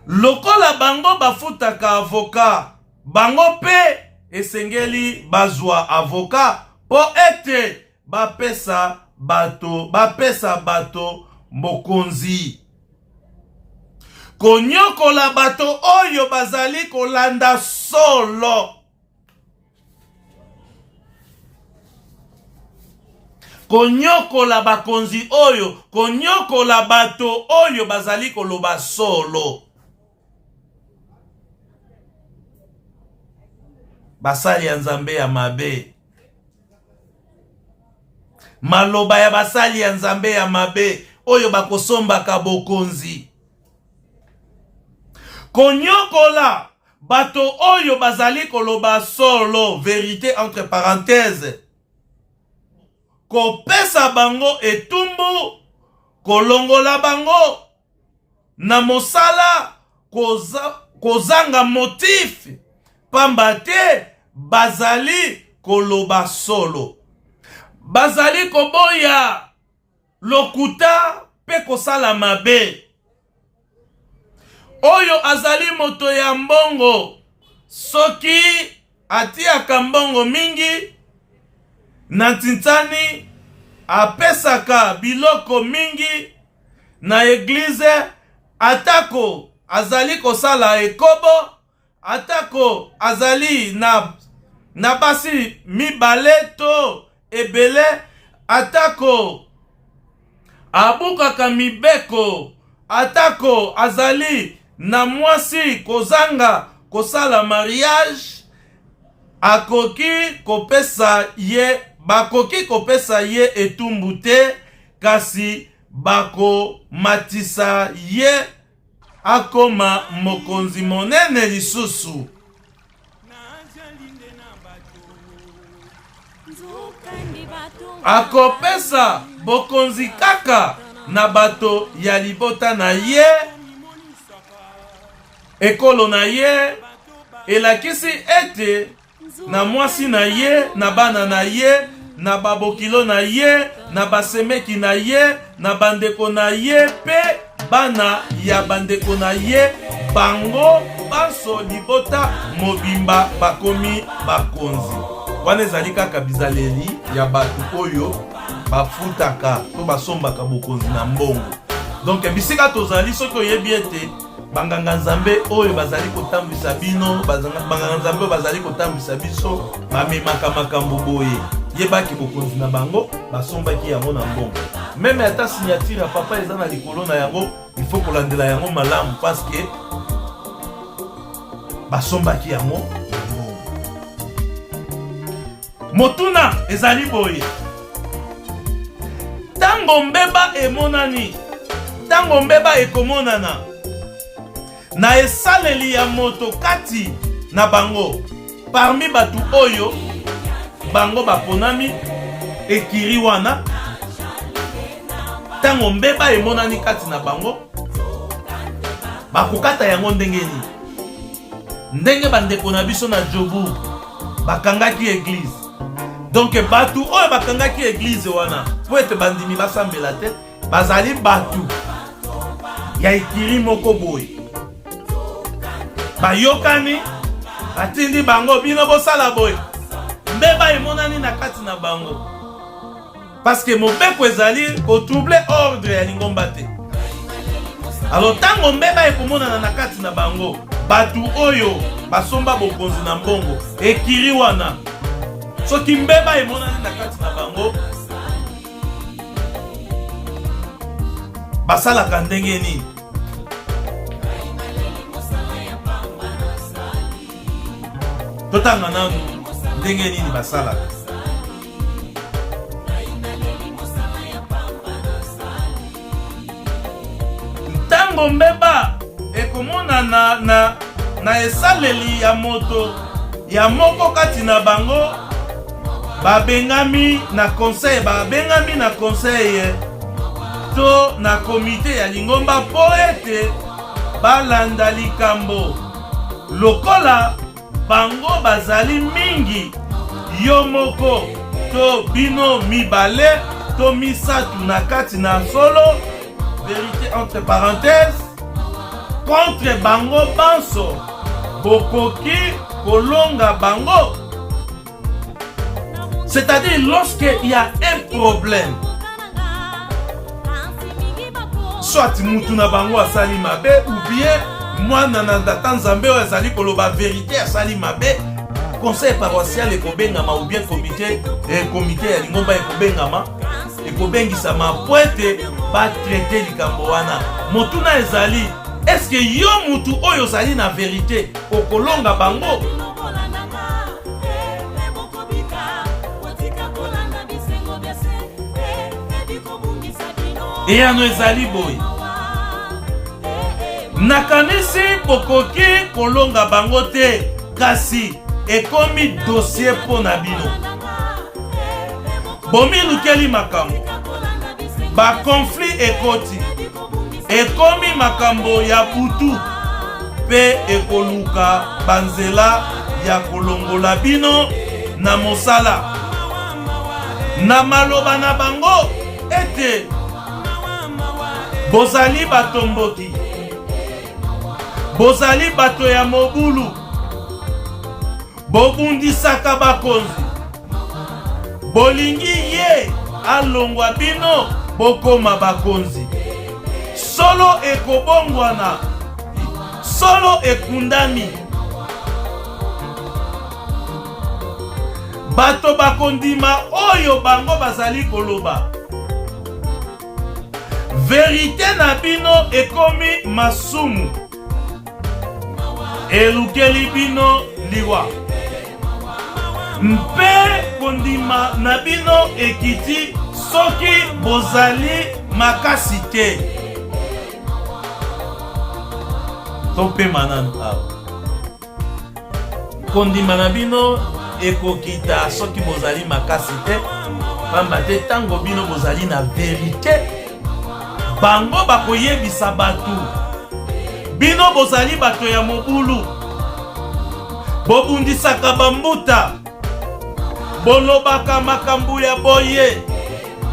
Lokola bango bafutaka avocat, bango pe esengeli bazwa avocat po ete bapesa bato, bapesa bato mokonzi. Konyokola bato oyo bazali kolanda solo. Konyokola bakonzi oyo, konyokola bato oyo bazali koloba solo. Basali ya Nzambe ya mabe. Maloba ya basali ya Nzambe ya mabe oyo bakosombaka bokonzi. Konyokola. bato oyo bazali koloba solo, verite entre parenthèses, kopesa bango etumbu, kolongola bango na mosala koza, kozanga motif, pamba te bazali koloba solo. Bazali koboya lokuta mpe kosala mabe. Oyo azali moto ya mbongo, soki atiaka mbongo mingi na ntintani, apesaka biloko mingi na eglize, atako azali kosala ekobo, Atako azali na, na basi mibale to ebele, atako abukaka mibeko, atako azali na mwasi kozanga kosala mariage, akoki kopesa ye, bakoki kopesa ye etumbu te, kasi bakomatisa ye akoma mokonzi monene lisusu. Akopesa bokonzi kaka na bato ya libota na ye, ekolo na ye, elakisi ete na mwasi na ye, na bana na ye, na babokilo na ye, na basemeki na ye, na bandeko na ye mpe bana ya bandeko na ye, bango banso libota mobimba bakomi bakonzi. Wana ezali kaka bizaleli ya bato oyo bafutaka to basombaka bokonzi na mbongo. Donc bisika tozali, soki oyebi ete Banganga-nzambe oyo bazali kotambwisa bino, banganga-nzambe oyo bazali kotambwisa biso, bamemaka makambo boye. Yebaki bokonzi na bango, basombaki yango na mbongo. Meme ata signature ya papa eza na likolo na yango, il faut kolandela yango malamu parce que basombaki yango na mbongo. Motuna ezali boye, ntango mbeba emonani, ntango mbeba ekomonana na esaleli ya moto kati na bango, parmi bato oyo bango baponami ekiri wana, ntango mbeba emonani kati na bango, bakokata yango ndenge nini? Ndenge bandeko na biso na Joburg bakangaki eglise, donc bato oyo bakangaki eglise wana mpo ete bandimi basambela te, bazali bato ya ekiri moko boye, bayokani, batindi bango bino bosala boye, mbeba emonani na kati na bango. Parce que mobeko ezali ko troubler ordre ya lingomba te. Alors ntango mbeba ekomonana na kati na bango, bato oyo basomba bokonzi na mbongo ekiri wana, soki mbeba emonani na kati na bango, basalaka ndenge nini? Totanga nanu ndenge nini basalaka. Ntango mbeba ekomonana na, na esaleli ya moto ya moko kati na bango, babengami na conseil, babengami na conseil to na komite ya lingomba mpo ete balanda likambo lokola Bango bazali mingi, yo moko to bino mibale to misatu na kati na solo, verite entre parenthèses, contre bango banso, bokoki kolonga bango. C'est-à-dire lorsque il y a un problème, soit mutu na bango asali mabe ou bien mwana na tata nzambe oyo azali koloba verite asali mabe, conseil paroissial ekobengama ou bien comité, eh, comité ya lingomba ekobengama, ekobengisama mpo ete batraite likambo wana. Motuna ezali, eske yo mutu oyo ozali na verite okolonga bango? Eyano ezali boye. Nakanisi bokoki kolonga bango te, kasi ekomi dossier mpo na bino. Bomilukeli makambo, ba conflit ekoti, ekomi makambo ya butu mpe ekoluka banzela ya kolongola bino na mosala. Na maloba na bango ete Bozali batomboki, bozali bato ya mobulu, bobundisaka bakonzi, bolingi ye alongwa bino bokoma bakonzi. Solo ekobongwana, solo ekundami. Bato bakondima oyo bango bazali koloba. Verite na bino ekomi masumu, elukeli bino liwa, mpe kondima na bino ekiti soki bozali makasi te. Topema nanu awa. Kondima na bino ekokita soki bozali makasi te, pamba te ntango bino bozali na verite, bango bakoyebisa bato bino bozali bato ya mobulu, bobundisaka bambuta, bolobaka makambo ya boye.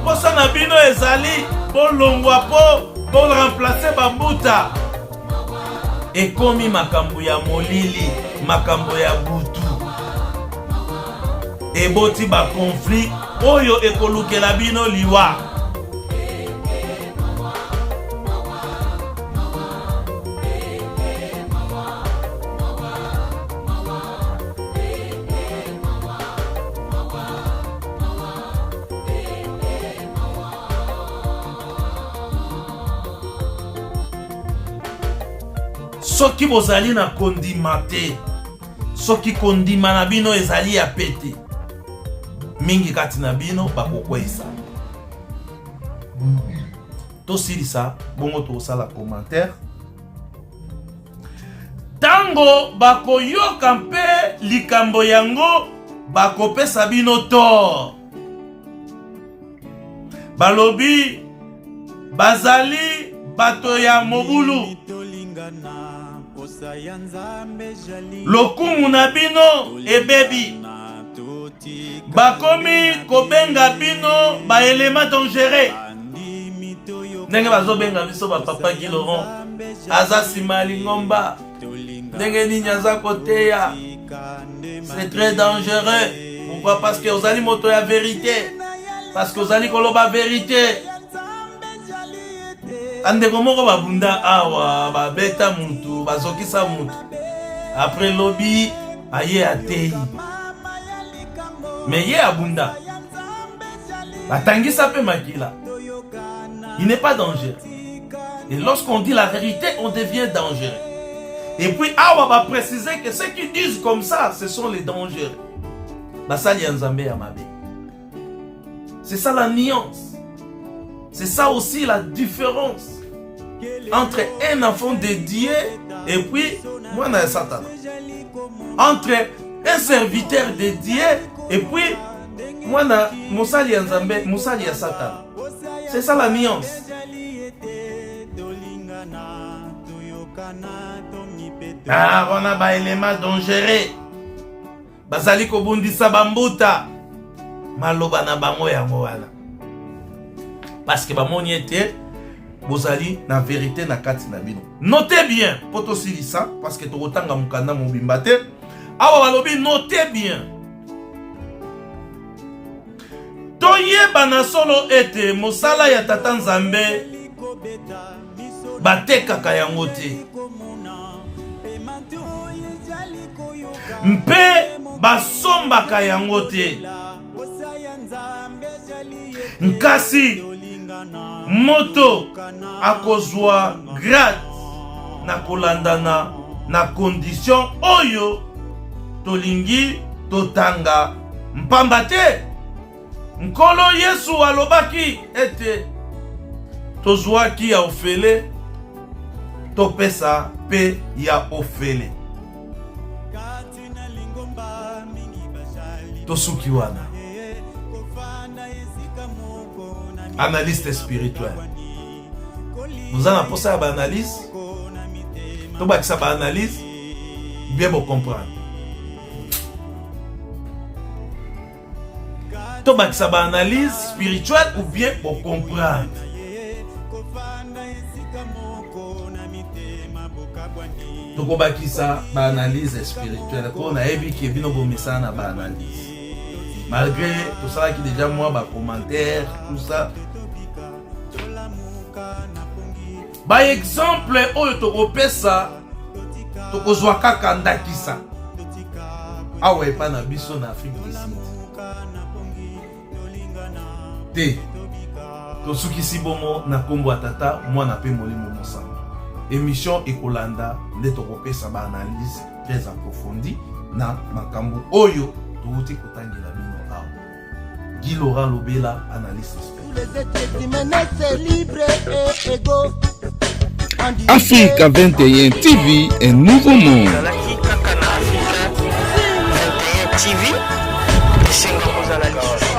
Mposa na bino ezali bolongwa mpo boremplace bambuta. Ekomi makambo ya molili, makambo ya butu. Eboti ba conflit oyo ekolukela bino liwa. Soki bozali na kondima te, soki kondima na bino ezali ya pete, mingi kati na bino bakokweisa. Tosilisa bongo tokosala commentaire. Ntango bakoyoka mpe likambo yango, bakopesa bino tort. Balobi bazali bato ya mobulu. Lokumu na bino ebebi. Bakomi kobenga bino ba elements dangereux. Ndenge bazobenga biso ba papa Guy Laurent aza nsima ya lingomba ndenge nini aza koteya c'est très dangereux pourquoi parce que ozali moto ya verite parce que ozali koloba verite bandeko moko babunda awa babeta mutu bazokisa mutu après lobi aye ateyi me ye abunda batangisa mpe makila il n'est pas dangereux et lorsqu'on dit la vérité on devient dangereux et puis awa ba préciser que ceux qui disent comme ça ce sont les dangereux basali ya nzambe ya mabe c'est ça la nuance c'est ça aussi la différence entre un enfant de Dieu et puis mwana ya Satana entre un serviteur de Dieu et puis mwana mosali ya Nzambe mosali ya Satana c'est ça la nuance ah wana ba élément dangereux bazali kobundisa bambuta maloba na bango yango wana parce que bamoni ete bozali na verite na kati na bino note bien mpo tosilisa parce que tokotanga mokanda mobimba te awa balobi note bien toyeba na solo ete mosala ya tata nzambe batekaka yango te mpe basombaka yango te kasi moto akozwa grade na kolandana na condition oyo tolingi totanga mpamba te Nkolo Yesu alobaki ete tozwaki ya ofele. Topesa pe ya ofele. Tosuki wana. Analyste spirituel. Boza na posa ya ba analyse? Tobakisa ba analyse bien bo comprendre. Tobakisa ba analyse spirituelle ou bien bo comprendre. Tokobakisa ba analyse spirituelle mpo nayebi ke bino bomesana na ba analyse malgré tosalaki déjà mwa ba commentaire tout ça ba exemple oyo tokopesa tokozwa kaka ndakisa awa epa na biso na Afrique du Sud te. Tosukisi bongo na nkombo ya Tata, Mwana mpe Molimo Mosantu. Emission ekolanda nde tokopesa ba analyse très approfondie na makambo oyo towuti kotangela bino awa. Guy Laurent Lobela, analyste Africa 21 TV, un nouveau monde. TV, esengo kozala lisusu.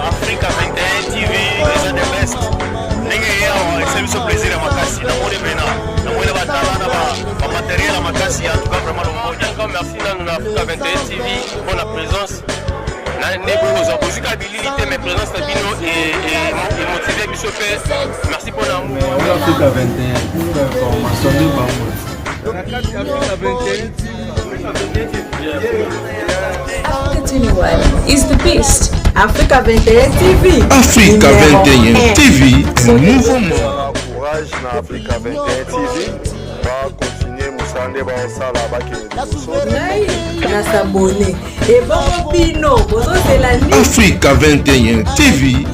Africa 21 TV eza the best. Ndenge ye awa esali biso plaisir ya makasi. Namoni pena, namoni na batala na ba materiel ya makasi en tout cas vraiment longonya. Encore merci nanu na Africa 21 TV mpo na présence na nde boye kozwa bozwi kaka bilili te mais présence na bino emotive biso mpe merci mpo na Africa 21 information nde bango na kati ya Africa 21 Africa 21 is the best. Africa 21 TV. Africa 21 TV, un nouveau monde. Courage na Africa 21 TV. Ba continuer mosala nde baosala bakende liboso. Ngai na s'abonner. Ebongo bino bozozela nini? Africa 21 TV,